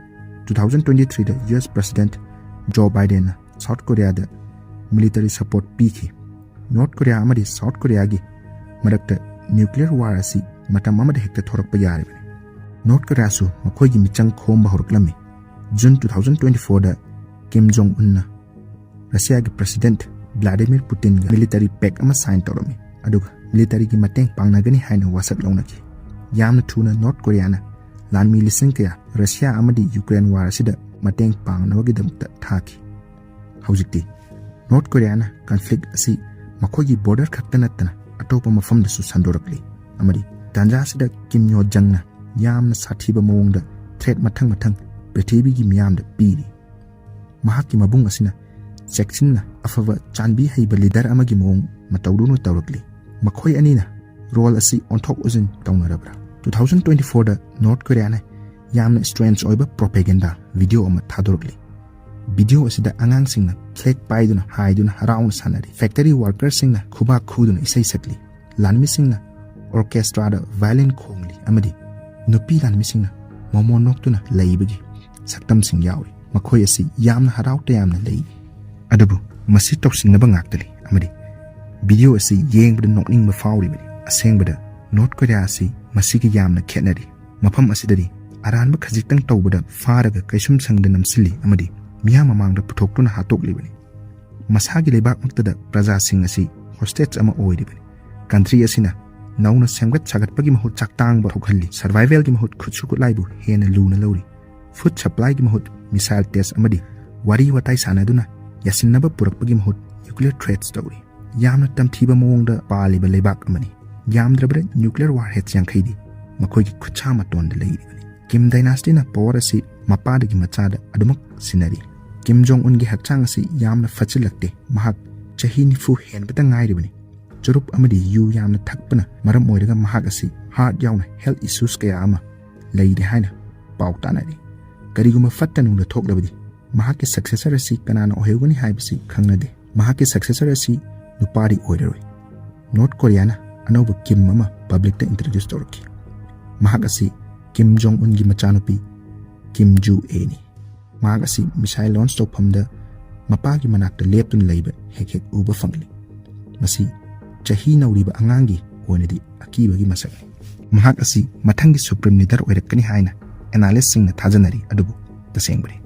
Two thousand twenty threeꯗ ꯌꯨ ꯑꯦꯁ ꯄ꯭ꯔꯦꯁꯤꯗꯦꯟꯠ ꯖꯣ ꯕꯥꯏꯗꯦꯟꯅ ꯁꯥꯎꯠ ꯀꯣꯔꯤꯌꯥꯗ ꯃꯤꯂꯤꯇꯔꯤ ꯁꯄꯣꯔꯠ ꯄꯤꯈꯤ꯫ ꯅꯣꯔꯠ ꯀꯣꯔꯤꯌꯥ ꯑꯃꯗꯤ ꯁꯥꯎꯠ ꯀꯣꯔꯤꯌꯥꯒꯤ ꯃꯔꯛꯇ ꯅ꯭ꯌꯨꯀ꯭ꯂꯤꯌꯔ ꯋꯥꯔ ꯑꯁꯤ ꯃꯇꯝ ꯑꯃꯗ ꯍꯦꯛꯇ ꯊꯣꯔꯛꯄ ꯌꯥꯔꯤꯕꯅꯤ꯫ ꯅꯣꯔꯠ ꯀꯣꯔꯤꯌꯥꯁꯨ ꯃꯈꯣꯏꯒꯤ ꯃꯤꯆꯪ ꯈꯣꯝꯕ ꯍꯧꯔꯛꯂꯝꯃꯤ꯫ ꯖꯨꯟ two thousand twenty fourꯗ ꯀꯤꯝ ꯖꯣꯡ ꯎꯟꯅ ꯔꯁꯤꯌꯥꯒꯤ ꯄ꯭ꯔꯦꯁꯤꯗꯦꯟꯠ ꯚ꯭ꯂꯥꯗꯤꯃꯤꯔ ꯄꯨꯇꯤꯟꯒ ꯃꯤꯂꯤꯇꯔꯤ ꯄꯦꯛ ꯑꯃ ꯁꯥꯏꯟ ꯇꯧꯔꯝꯃꯤ, ꯑꯗꯨꯒ ꯃꯤꯂꯤꯇꯔꯤꯒꯤ ꯃꯇꯦꯡ ꯄꯥꯡꯅꯒꯅꯤ ꯍꯥꯏꯅ ꯋꯥꯁꯛ ꯂꯧꯅꯈꯤ꯫ ꯌꯥꯝꯅ ꯊꯨꯅ ꯅꯣꯔꯠ ꯀꯣꯔꯤꯌꯥꯅ ꯂꯥꯟꯃꯤ ꯂꯤꯁꯤꯡ ꯀꯌꯥ ꯔꯁꯤꯌꯥ ꯑꯃꯗꯤ ꯌꯨꯀ꯭ꯔꯦꯟ ꯋꯥꯔ ꯑꯁꯤꯗ ꯃꯇꯦꯡ ꯄꯥꯡꯅꯕꯒꯤꯗꯃꯛꯇ ꯊꯥꯈꯤ꯫ ꯍꯧꯖꯤꯛꯇꯤ ꯅꯣꯔꯠ ꯀꯣꯔꯤꯌꯥꯅ ꯀꯟꯐ꯭ꯂꯤꯛ ꯑꯁꯤ ꯃꯈꯣꯏꯒꯤ ꯕꯣꯔꯗꯔ ꯈꯛꯇ ꯅꯠꯇꯅ ꯑꯇꯣꯞꯄ ꯃꯐꯝꯗꯁꯨ ꯁꯟꯗꯣꯔꯛꯂꯤ ꯑꯃꯗꯤ ꯇꯥꯟꯖꯥ ꯑꯁꯤꯗ ꯀꯤꯝ ꯌꯣ ꯖꯪꯅ ꯌꯥꯝꯅ ꯁꯥꯊꯤꯕ ꯃꯑꯣꯡꯗ ꯊ꯭ꯔꯦꯠ ꯃꯊꯪ ꯃꯊꯪ ꯄ꯭ꯔꯤꯊꯤꯕꯤꯒꯤ ꯃꯤꯌꯥꯝꯗ ꯄꯤꯔꯤ꯫ ꯃꯍꯥꯛꯀꯤ ꯃꯕꯨꯡ ꯑꯁꯤꯅ ꯆꯦꯛꯁꯤꯟꯅ ꯑꯐꯕ ꯆꯥꯟꯕꯤ ꯍꯩꯕ ꯂꯤꯗꯔ ꯑꯃꯒꯤ ꯃꯑꯣꯡ ꯃꯇꯧꯗꯧꯅ ꯇꯧꯔꯛꯂꯤ꯫ ꯃꯈꯣꯏ ꯑꯅꯤꯅ ꯔꯣꯜ ꯑꯁꯤ ꯑꯣꯟꯊꯣꯛ ꯑꯣꯟꯁꯤꯟ ꯇꯧꯅꯔꯕ꯭ꯔꯥ? Two thousand twenty fourꯗ ꯅꯣꯔꯠ ꯀꯣꯔꯤꯌꯥꯅ ꯌꯥꯝꯅ ꯁ꯭ꯇ꯭ꯔꯦꯟꯖ ꯑꯣꯏꯕ ꯄ꯭ꯔꯣꯄꯦꯒꯦꯟꯗꯥ ꯚꯤꯗꯤꯑꯣ ꯑꯃ ꯊꯥꯗꯣꯔꯛꯂꯤ꯫ ꯚꯤꯗꯤꯑꯣ ꯑꯁꯤꯗ ꯑꯉꯥꯡꯁꯤꯡꯅ ꯐ꯭ꯂꯦꯒ ꯄꯥꯏꯗꯨꯅ ꯍꯥꯏꯗꯨꯅ ꯍꯔꯥꯎꯅ ꯁꯥꯟꯅꯔꯤ꯫ ꯐꯦꯛꯇꯔꯤ ꯋꯥꯔꯀꯔꯁꯤꯡꯅ ꯈꯨꯕꯥꯛ ꯈꯨꯗꯨꯅ ꯏꯁꯩ ꯁꯛꯂꯤ꯫ ꯂꯥꯟꯃꯤꯁꯤꯡꯅ ꯑꯣꯔꯀꯦꯁꯇ꯭ꯔꯥꯗ ꯚꯥꯏꯂꯤꯟ ꯈꯣꯡꯂꯤ ꯑꯃꯗꯤ ꯅꯨꯄꯤ ꯂꯥꯟꯃꯤꯁꯤꯡꯅ ꯃꯣꯃꯣꯟ ꯅꯣꯛꯇꯨꯅ ꯂꯩꯕꯒꯤ ꯁꯛꯇꯝꯁꯤꯡ ꯌꯥꯎꯔꯤ꯫ ꯃꯈꯣꯏ ꯑꯁꯤ ꯌꯥꯝꯅ ꯍꯔꯥꯎ ꯇꯌꯥꯝꯅ ꯂꯩꯔꯤ꯫ ꯑꯗꯨꯕꯨ ꯃꯁꯤ ꯇꯧꯁꯤꯟꯅꯕ ꯉꯥꯛꯇꯅꯤ ꯑꯃꯗꯤ ꯚꯤꯗꯤꯑꯣ ꯑꯁꯤ ꯌꯦꯡꯕꯗ ꯅꯣꯛꯅꯤꯡꯕ ꯐꯥꯎꯔꯤꯕꯅꯤ꯫ ꯑꯁꯦꯡꯕꯗ ꯅꯣꯔꯠ ꯀꯣꯔꯤꯌꯥ ꯑꯁꯤ ꯃꯁꯤꯒ ꯌꯥꯝꯅ ꯈꯦꯠꯅꯔꯤ꯫ ꯃꯐꯝ ꯑꯁꯤꯗꯗꯤ ꯑꯔꯥꯟꯕ ꯈꯖꯤꯛꯇꯪ ꯇꯧꯕꯗ ꯐꯥꯔꯒ ꯀꯩꯁꯨꯝꯁꯪꯗ ꯅꯝꯁꯤꯜꯂꯤ ꯑꯃꯗꯤ ꯃꯤꯌꯥꯝ ꯃꯃꯥꯡꯗ ꯄꯨꯊꯣꯛꯇꯨꯅ ꯍꯥꯠꯇꯣꯛꯂꯤꯕꯅꯤ꯫ ꯃꯁꯥꯒꯤ ꯂꯩꯕꯥꯛꯃꯛꯇꯗ ꯄ꯭ꯔꯖꯥꯁꯤꯡ ꯑꯁꯤ ꯍꯣꯁꯇꯦꯖ ꯑꯃ ꯑꯣꯏꯔꯤꯕꯅꯤ꯫ ꯀꯟꯇ꯭ꯔꯤ ꯑꯁꯤꯅ ꯅꯧꯅ ꯁꯦꯝꯒꯠ ꯁꯥꯒꯠꯄꯒꯤ ꯃꯍꯨꯠ ꯆꯥꯛꯇꯥꯡꯕ ꯊꯣꯛꯍꯜꯂꯤ꯫ ꯁꯔꯚꯥꯏꯚꯦꯜꯒꯤ ꯃꯍꯨꯠ ꯈꯨꯠꯁꯨ ꯈꯨꯠꯂꯥꯏꯕꯨ ꯍꯦꯟꯅ ꯂꯨꯅ ꯂꯧꯔꯤ꯫ ꯐꯨꯗ ꯁꯄ꯭ꯂꯥꯏꯒꯤ ꯃꯍꯨꯠ ꯃꯤꯁꯥꯏꯜ ꯇꯦꯁ ꯑꯃꯗꯤ ꯋꯥꯔꯤ ꯋꯥꯇꯥꯏ ꯁꯥꯟꯅꯗꯨꯅ ꯌꯥꯁꯤꯟꯅꯕ ꯄꯨꯔꯛꯄꯒꯤ ꯃꯍꯨꯠ ꯅ꯭ꯌꯨꯀ꯭ꯂꯤꯌꯔ ꯊ꯭ꯔꯦꯠꯁ ꯇꯧꯔꯤ꯫ ꯌꯥꯝꯅ ꯇꯝꯊꯤꯕ ꯃꯑꯣꯡꯗ ꯄꯥꯜꯂꯤꯕ ꯂꯩꯕꯥꯛ ꯑꯃꯅꯤ꯫ ꯌꯥꯝꯗ꯭ꯔꯕꯗ ꯅ꯭ꯌꯨꯀ꯭ꯂꯤꯌꯔ ꯋꯥꯔꯍꯦꯗꯁ ꯌꯥꯡꯈꯩꯗꯤ ꯃꯈꯣꯏꯒꯤ ꯈꯨꯠꯁꯥ ꯃꯇꯣꯟꯗ ꯂꯩꯔꯤꯕꯅꯤ꯫ ꯀꯤꯝ ꯗꯥꯏꯅꯥꯁꯇꯤꯅ ꯄꯋꯔ ꯑꯁꯤ ꯃꯄꯥꯗꯒꯤ ꯃꯆꯥꯗ ꯑꯗꯨꯃꯛ ꯁꯤꯟꯅꯔꯤ꯫ ꯀꯤꯝ ꯖꯣꯡ ꯎꯟꯒꯤ ꯍꯛꯆꯥꯡ ꯑꯁꯤ ꯌꯥꯝꯅ ꯐꯠꯆꯤꯜꯂꯛꯇꯦ꯫ ꯃꯍꯥꯛ ꯆꯍꯤ ꯅꯤꯐꯨ ꯍꯦꯟꯕꯇ ꯉꯥꯏꯔꯤꯕꯅꯤ꯫ ꯆꯨꯔꯨꯞ ꯑꯃꯗꯤ ꯌꯨ ꯌꯥꯝꯅ ꯊꯛꯄꯅ ꯃꯔꯝ ꯑꯣꯏꯔꯒ ꯃꯍꯥꯛ ꯑꯁꯤ ꯍꯥꯔꯠ ꯌꯥꯎꯅ ꯍꯦꯜꯊ ꯏꯁꯨꯁ ꯀꯌꯥ ꯑꯃ ꯂꯩꯔꯦ ꯍꯥꯏꯅ ꯄꯥꯎ ꯇꯥꯅꯔꯤ꯫ ꯀꯔꯤꯒꯨꯝꯕ ꯐꯠꯇ ꯅꯨꯡꯗ ꯊꯣꯛꯂꯕꯗꯤ ꯃꯍꯥꯛꯀꯤ ꯁꯛꯁꯦꯁꯔ ꯑꯁꯤ ꯀꯅꯥꯅ ꯑꯣꯏꯍꯧꯒꯅꯤ ꯍꯥꯏꯕꯁꯤ ꯈꯪꯅꯗꯦ꯫ ꯃꯍꯥꯛꯀꯤ ꯁꯛꯁꯦꯁꯔ ꯑꯁꯤ ꯅꯨꯄꯥꯗꯤ ꯑꯣꯏꯔꯔꯣꯏ꯫ ꯅꯣꯔꯠ ꯀꯣꯔꯤꯌꯥꯅ ꯑꯅꯧꯕ ꯀꯤꯝ ꯑꯃ ꯄꯕ꯭ꯂꯤꯛꯇ ꯏꯟꯇ꯭ꯔꯣꯗ꯭ꯌꯨꯁ ꯇꯧꯔꯛꯈꯤ꯫ ꯃꯍꯥꯛ ꯑꯁꯤ ꯀꯤꯝ ꯖꯣꯡ ꯎꯟꯒꯤ ꯃꯆꯥꯅꯨꯄꯤ ꯀꯤꯝ ꯖꯨ ꯑꯦꯅꯤ꯫ ꯃꯍꯥꯛ ꯑꯁꯤ ꯃꯤꯁꯥꯏꯜ ꯂꯣꯟꯆ ꯇꯧꯐꯝꯗ ꯃꯄꯥꯒꯤ ꯃꯅꯥꯛꯇ ꯂꯦꯞꯇꯨꯅ ꯂꯩꯕ ꯍꯦꯛ ꯍꯦꯛ ꯎꯕ ꯐꯪꯂꯤ꯫ ꯃꯁꯤ ꯆꯍꯤ ꯅꯧꯔꯤꯕ ꯑꯉꯥꯡꯒꯤ ꯑꯣꯏꯅꯗꯤ ꯑꯀꯤꯕꯒꯤ ꯃꯁꯛꯅꯤ꯫ ꯃꯍꯥꯛ ꯑꯁꯤ ꯃꯊꯪꯒꯤ ꯁꯨꯄ꯭ꯔꯤꯝ ꯂꯤꯗꯔ ꯑꯣꯏꯔꯛꯀꯅꯤ ꯍꯥꯏꯅ ꯑꯦꯅꯥꯂꯤꯁꯁꯤꯡꯅ ꯊꯥꯖꯅꯔꯤ, ꯑꯗꯨꯕꯨ ꯇꯁꯦꯡꯕꯅꯤ꯫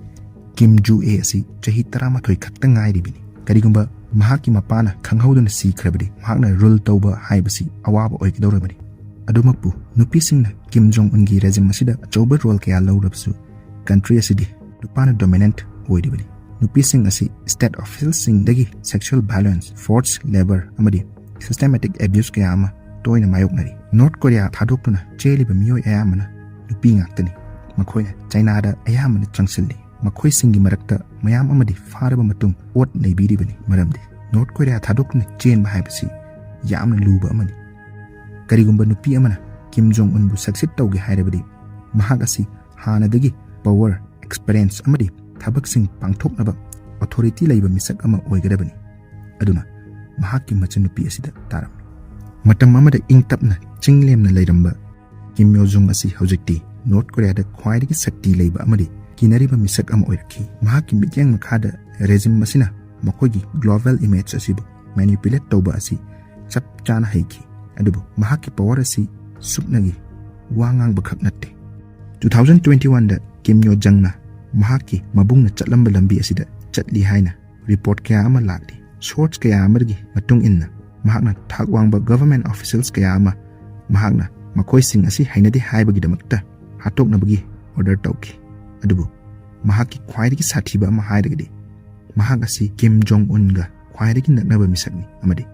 ꯀꯤꯝ ꯖꯨ ꯑꯦ ꯑꯁꯤ ꯆꯍꯤ ꯇꯔꯥꯃꯥꯊꯣꯏ ꯈꯛꯇ ꯉꯥꯏꯔꯤꯕꯅꯤ꯫ ꯀꯔꯤꯒꯨꯝꯕ ꯃꯍꯥꯛꯀꯤ ꯃꯄꯥꯅ ꯈꯪꯍꯧꯗꯅ ꯁꯤꯈ꯭ꯔꯕꯗꯤ ꯃꯍꯥꯛꯅ ꯔꯨꯜ ꯇꯧꯕ ꯍꯥꯏꯕꯁꯤ ꯑꯋꯥꯕ ꯑꯣꯏꯒꯗꯧꯔꯕꯅꯤ꯫ ꯑꯗꯨꯃꯛꯄꯨ ꯅꯨꯄꯤꯁꯤꯡꯅ ꯀꯤꯝ ꯖꯣꯡ ꯎꯟꯒꯤ ꯔꯦꯖꯤꯝ ꯑꯁꯤꯗ ꯑꯆꯧꯕ ꯔꯣꯜ ꯀꯌꯥ ꯂꯧꯔꯕꯁꯨ ꯀꯟꯇ꯭ꯔꯤ ꯑꯁꯤꯗꯤ ꯅꯨꯄꯥꯅ ꯗꯣꯃꯤꯅꯦꯟꯠ ꯑꯣꯏꯔꯤꯕꯅꯤ꯫ ꯅꯨꯄꯤꯁꯤꯡ ꯑꯁꯤ ꯁ꯭ꯇꯦꯠ ꯑꯣꯐꯤꯁꯤꯌꯦꯜꯁꯤꯡꯗꯒꯤ ꯁꯦꯛꯁꯨꯑꯦꯜ ꯚꯥꯏꯑꯣꯂꯦꯟꯁ, ꯐꯣꯔꯁ ꯂꯦꯕꯔ ꯑꯃꯗꯤ ꯁꯤꯁꯇꯦꯃꯦꯇꯤꯛ ꯑꯦꯕ꯭ꯌꯨꯁ ꯀꯌꯥ ꯑꯃ ꯇꯣꯏꯅ ꯃꯥꯌꯣꯛꯅꯔꯤ꯫ ꯅꯣꯔꯠ ꯀꯣꯔꯤꯌꯥ ꯊꯥꯗꯣꯛꯇꯨꯅ ꯆꯦꯜꯂꯤꯕ ꯃꯤꯑꯣꯏ ꯑꯌꯥꯝꯕꯅ ꯅꯨꯄꯤ ꯉꯥꯛꯇꯅꯤ꯫ ꯃꯈꯣꯏꯅ ꯆꯥꯏꯅꯥꯗ ꯑꯌꯥꯝꯕꯅ ꯆꯪꯁꯤꯜꯂꯤ꯫ ꯃꯈꯣꯏꯁꯤꯡꯒꯤ ꯃꯔꯛꯇ ꯃꯌꯥꯝ ꯑꯃꯗꯤ ꯐꯥꯔꯕ ꯃꯇꯨꯡ ꯑꯣꯠ ꯅꯩꯕꯤꯔꯤꯕꯅꯤ, ꯃꯔꯝꯗꯤ ꯅꯣꯔꯠ ꯀꯣꯔꯤꯌꯥ ꯊꯥꯗꯣꯛꯇꯨꯅ ꯆꯦꯟꯕ ꯍꯥꯏꯕꯁꯤ ꯌꯥꯝꯅ ꯂꯨꯕ ꯑꯃꯅꯤ꯫ ꯀꯔꯤꯒꯨꯝꯕ ꯅꯨꯄꯤ ꯑꯃꯅ ꯀꯤꯝ ꯖꯣꯡ ꯎꯟꯕꯨ ꯁꯛꯁꯤꯠ ꯇꯧꯒꯦ ꯍꯥꯏꯔꯕꯗꯤ ꯃꯍꯥꯛ ꯑꯁꯤ ꯍꯥꯟꯅꯗꯒꯤ ꯄꯋꯔ, ꯑꯦꯛꯁꯄꯔꯤꯌꯦꯟꯁ ꯑꯃꯗꯤ ꯊꯕꯛꯁꯤꯡ ꯄꯥꯡꯊꯣꯛꯅꯕ ꯑꯣꯊꯣꯔꯤꯇꯤ ꯂꯩꯕ ꯃꯤꯁꯛ ꯑꯃ ꯑꯣꯏꯒꯗꯕꯅꯤ꯫ ꯑꯗꯨꯅ ꯃꯍꯥꯛꯀꯤ ꯃꯆꯟꯅꯨꯄꯤ ꯑꯁꯤꯗ ꯇꯥꯔꯝꯃꯤ꯫ ꯃꯇꯝ ꯑꯃꯗ ꯏꯪ ꯇꯞꯅ ꯆꯤꯡ ꯂꯦꯝꯅ ꯂꯩꯔꯝꯕ ꯀꯤꯝ ꯌꯣ ꯖꯨꯡ ꯑꯁꯤ ꯍꯧꯖꯤꯛꯇꯤ ꯅꯣꯔꯠ ꯀꯣꯔꯤꯌꯥꯗ ꯈ꯭ꯋꯥꯏꯗꯒꯤ ꯁꯛꯇꯤ ꯂꯩꯕ ꯑꯃꯗꯤ ꯀꯤꯅꯔꯤꯕ ꯃꯤꯁꯛ ꯑꯃ ꯑꯣꯏꯔꯛꯈꯤ꯫ ꯃꯍꯥꯛꯀꯤ ꯃꯤꯠꯌꯦꯡ ꯃꯈꯥꯗ ꯔꯦꯖꯤꯝ ꯑꯁꯤꯅ ꯃꯈꯣꯏꯒꯤ ꯒ꯭ꯂꯣꯕꯦꯜ ꯏꯃꯦꯖ ꯑꯁꯤꯕꯨ ꯃꯦꯅꯤꯄꯨꯂꯦꯠ ꯇꯧꯕ ꯑꯁꯤ ꯆꯞ ꯆꯥꯅ ꯍꯩꯈꯤ꯫ ꯑꯗꯨꯕꯨ ꯃꯍꯥꯛꯀꯤ ꯄꯋꯔ ꯑꯁꯤ ꯁꯨꯞꯅꯒꯤ ꯋꯥ ꯉꯥꯡꯕꯈꯛ ꯅꯠꯇꯦ꯫ ꯇꯨ ꯊꯥꯎꯖꯟ ꯇ꯭ꯋꯦꯟꯇꯤ ꯋꯥꯟꯗ ꯀꯤꯝ ꯌꯣ ꯖꯪꯅ ꯃꯍꯥꯛꯀꯤ ꯃꯕꯨꯡꯅ ꯆꯠꯂꯝꯕ ꯂꯝꯕꯤ ꯑꯁꯤꯗ ꯆꯠꯂꯤ ꯍꯥꯏꯅ ꯔꯤꯄꯣꯔꯠ ꯀꯌꯥ ꯑꯃ ꯂꯥꯛꯂꯤ꯫ ꯁꯣꯔꯁ ꯀꯌꯥ ꯑꯃꯒꯤ ꯃꯇꯨꯡ ꯏꯟꯅ, ꯃꯍꯥꯛꯅ ꯊꯥꯛ ꯋꯥꯡꯕ ꯒꯚꯔꯟꯃꯦꯟꯠ ꯑꯣꯐꯤꯁꯤꯌꯦꯜꯁ ꯀꯌꯥ ꯑꯃ ꯃꯍꯥꯛꯅ ꯃꯈꯣꯏꯁꯤꯡ ꯑꯁꯤ ꯍꯩꯅꯗꯦ ꯍꯥꯏꯕꯒꯤꯗꯃꯛꯇ ꯍꯥꯠꯇꯣꯛꯅꯕꯒꯤ ꯑꯣꯔꯗꯔ ꯇꯧꯈꯤ꯫ ꯑꯗꯨꯕꯨ ꯃꯍꯥꯛꯀꯤ ꯈ꯭ꯋꯥꯏꯗꯒꯤ ꯁꯥꯊꯤꯕ ꯑꯃ ꯍꯥꯏꯔꯒꯗꯤ, ꯃꯍꯥꯛ ꯑꯁꯤ ꯀꯤꯝ ꯖꯣꯡ ꯎꯟꯒ ꯈ꯭ꯋꯥꯏꯗꯒꯤ ꯅꯛꯅꯕ ꯃꯤꯁꯛꯅꯤ ꯑꯃꯗꯤ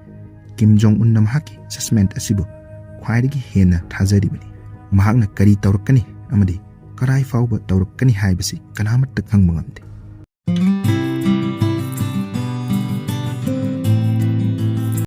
ꯀꯤꯝ ꯖꯣꯡ ꯎꯟꯅ ꯃꯍꯥꯛꯀꯤ ꯖꯖꯃꯦꯟꯠ ꯑꯁꯤꯕꯨ ꯈ꯭ꯋꯥꯏꯗꯒꯤ ꯍꯦꯟꯅ ꯊꯥꯖꯔꯤꯕꯅꯤ꯫ ꯃꯍꯥꯛꯅ ꯀꯔꯤ ꯇꯧꯔꯛꯀꯅꯤ ꯑꯃꯗꯤ ꯀꯔꯥꯏ ꯐꯥꯎꯕ ꯇꯧꯔꯛꯀꯅꯤ ꯍꯥꯏꯕꯁꯤ ꯀꯅꯥꯃꯠꯇ ꯈꯪꯕ ꯉꯝꯗꯦ꯫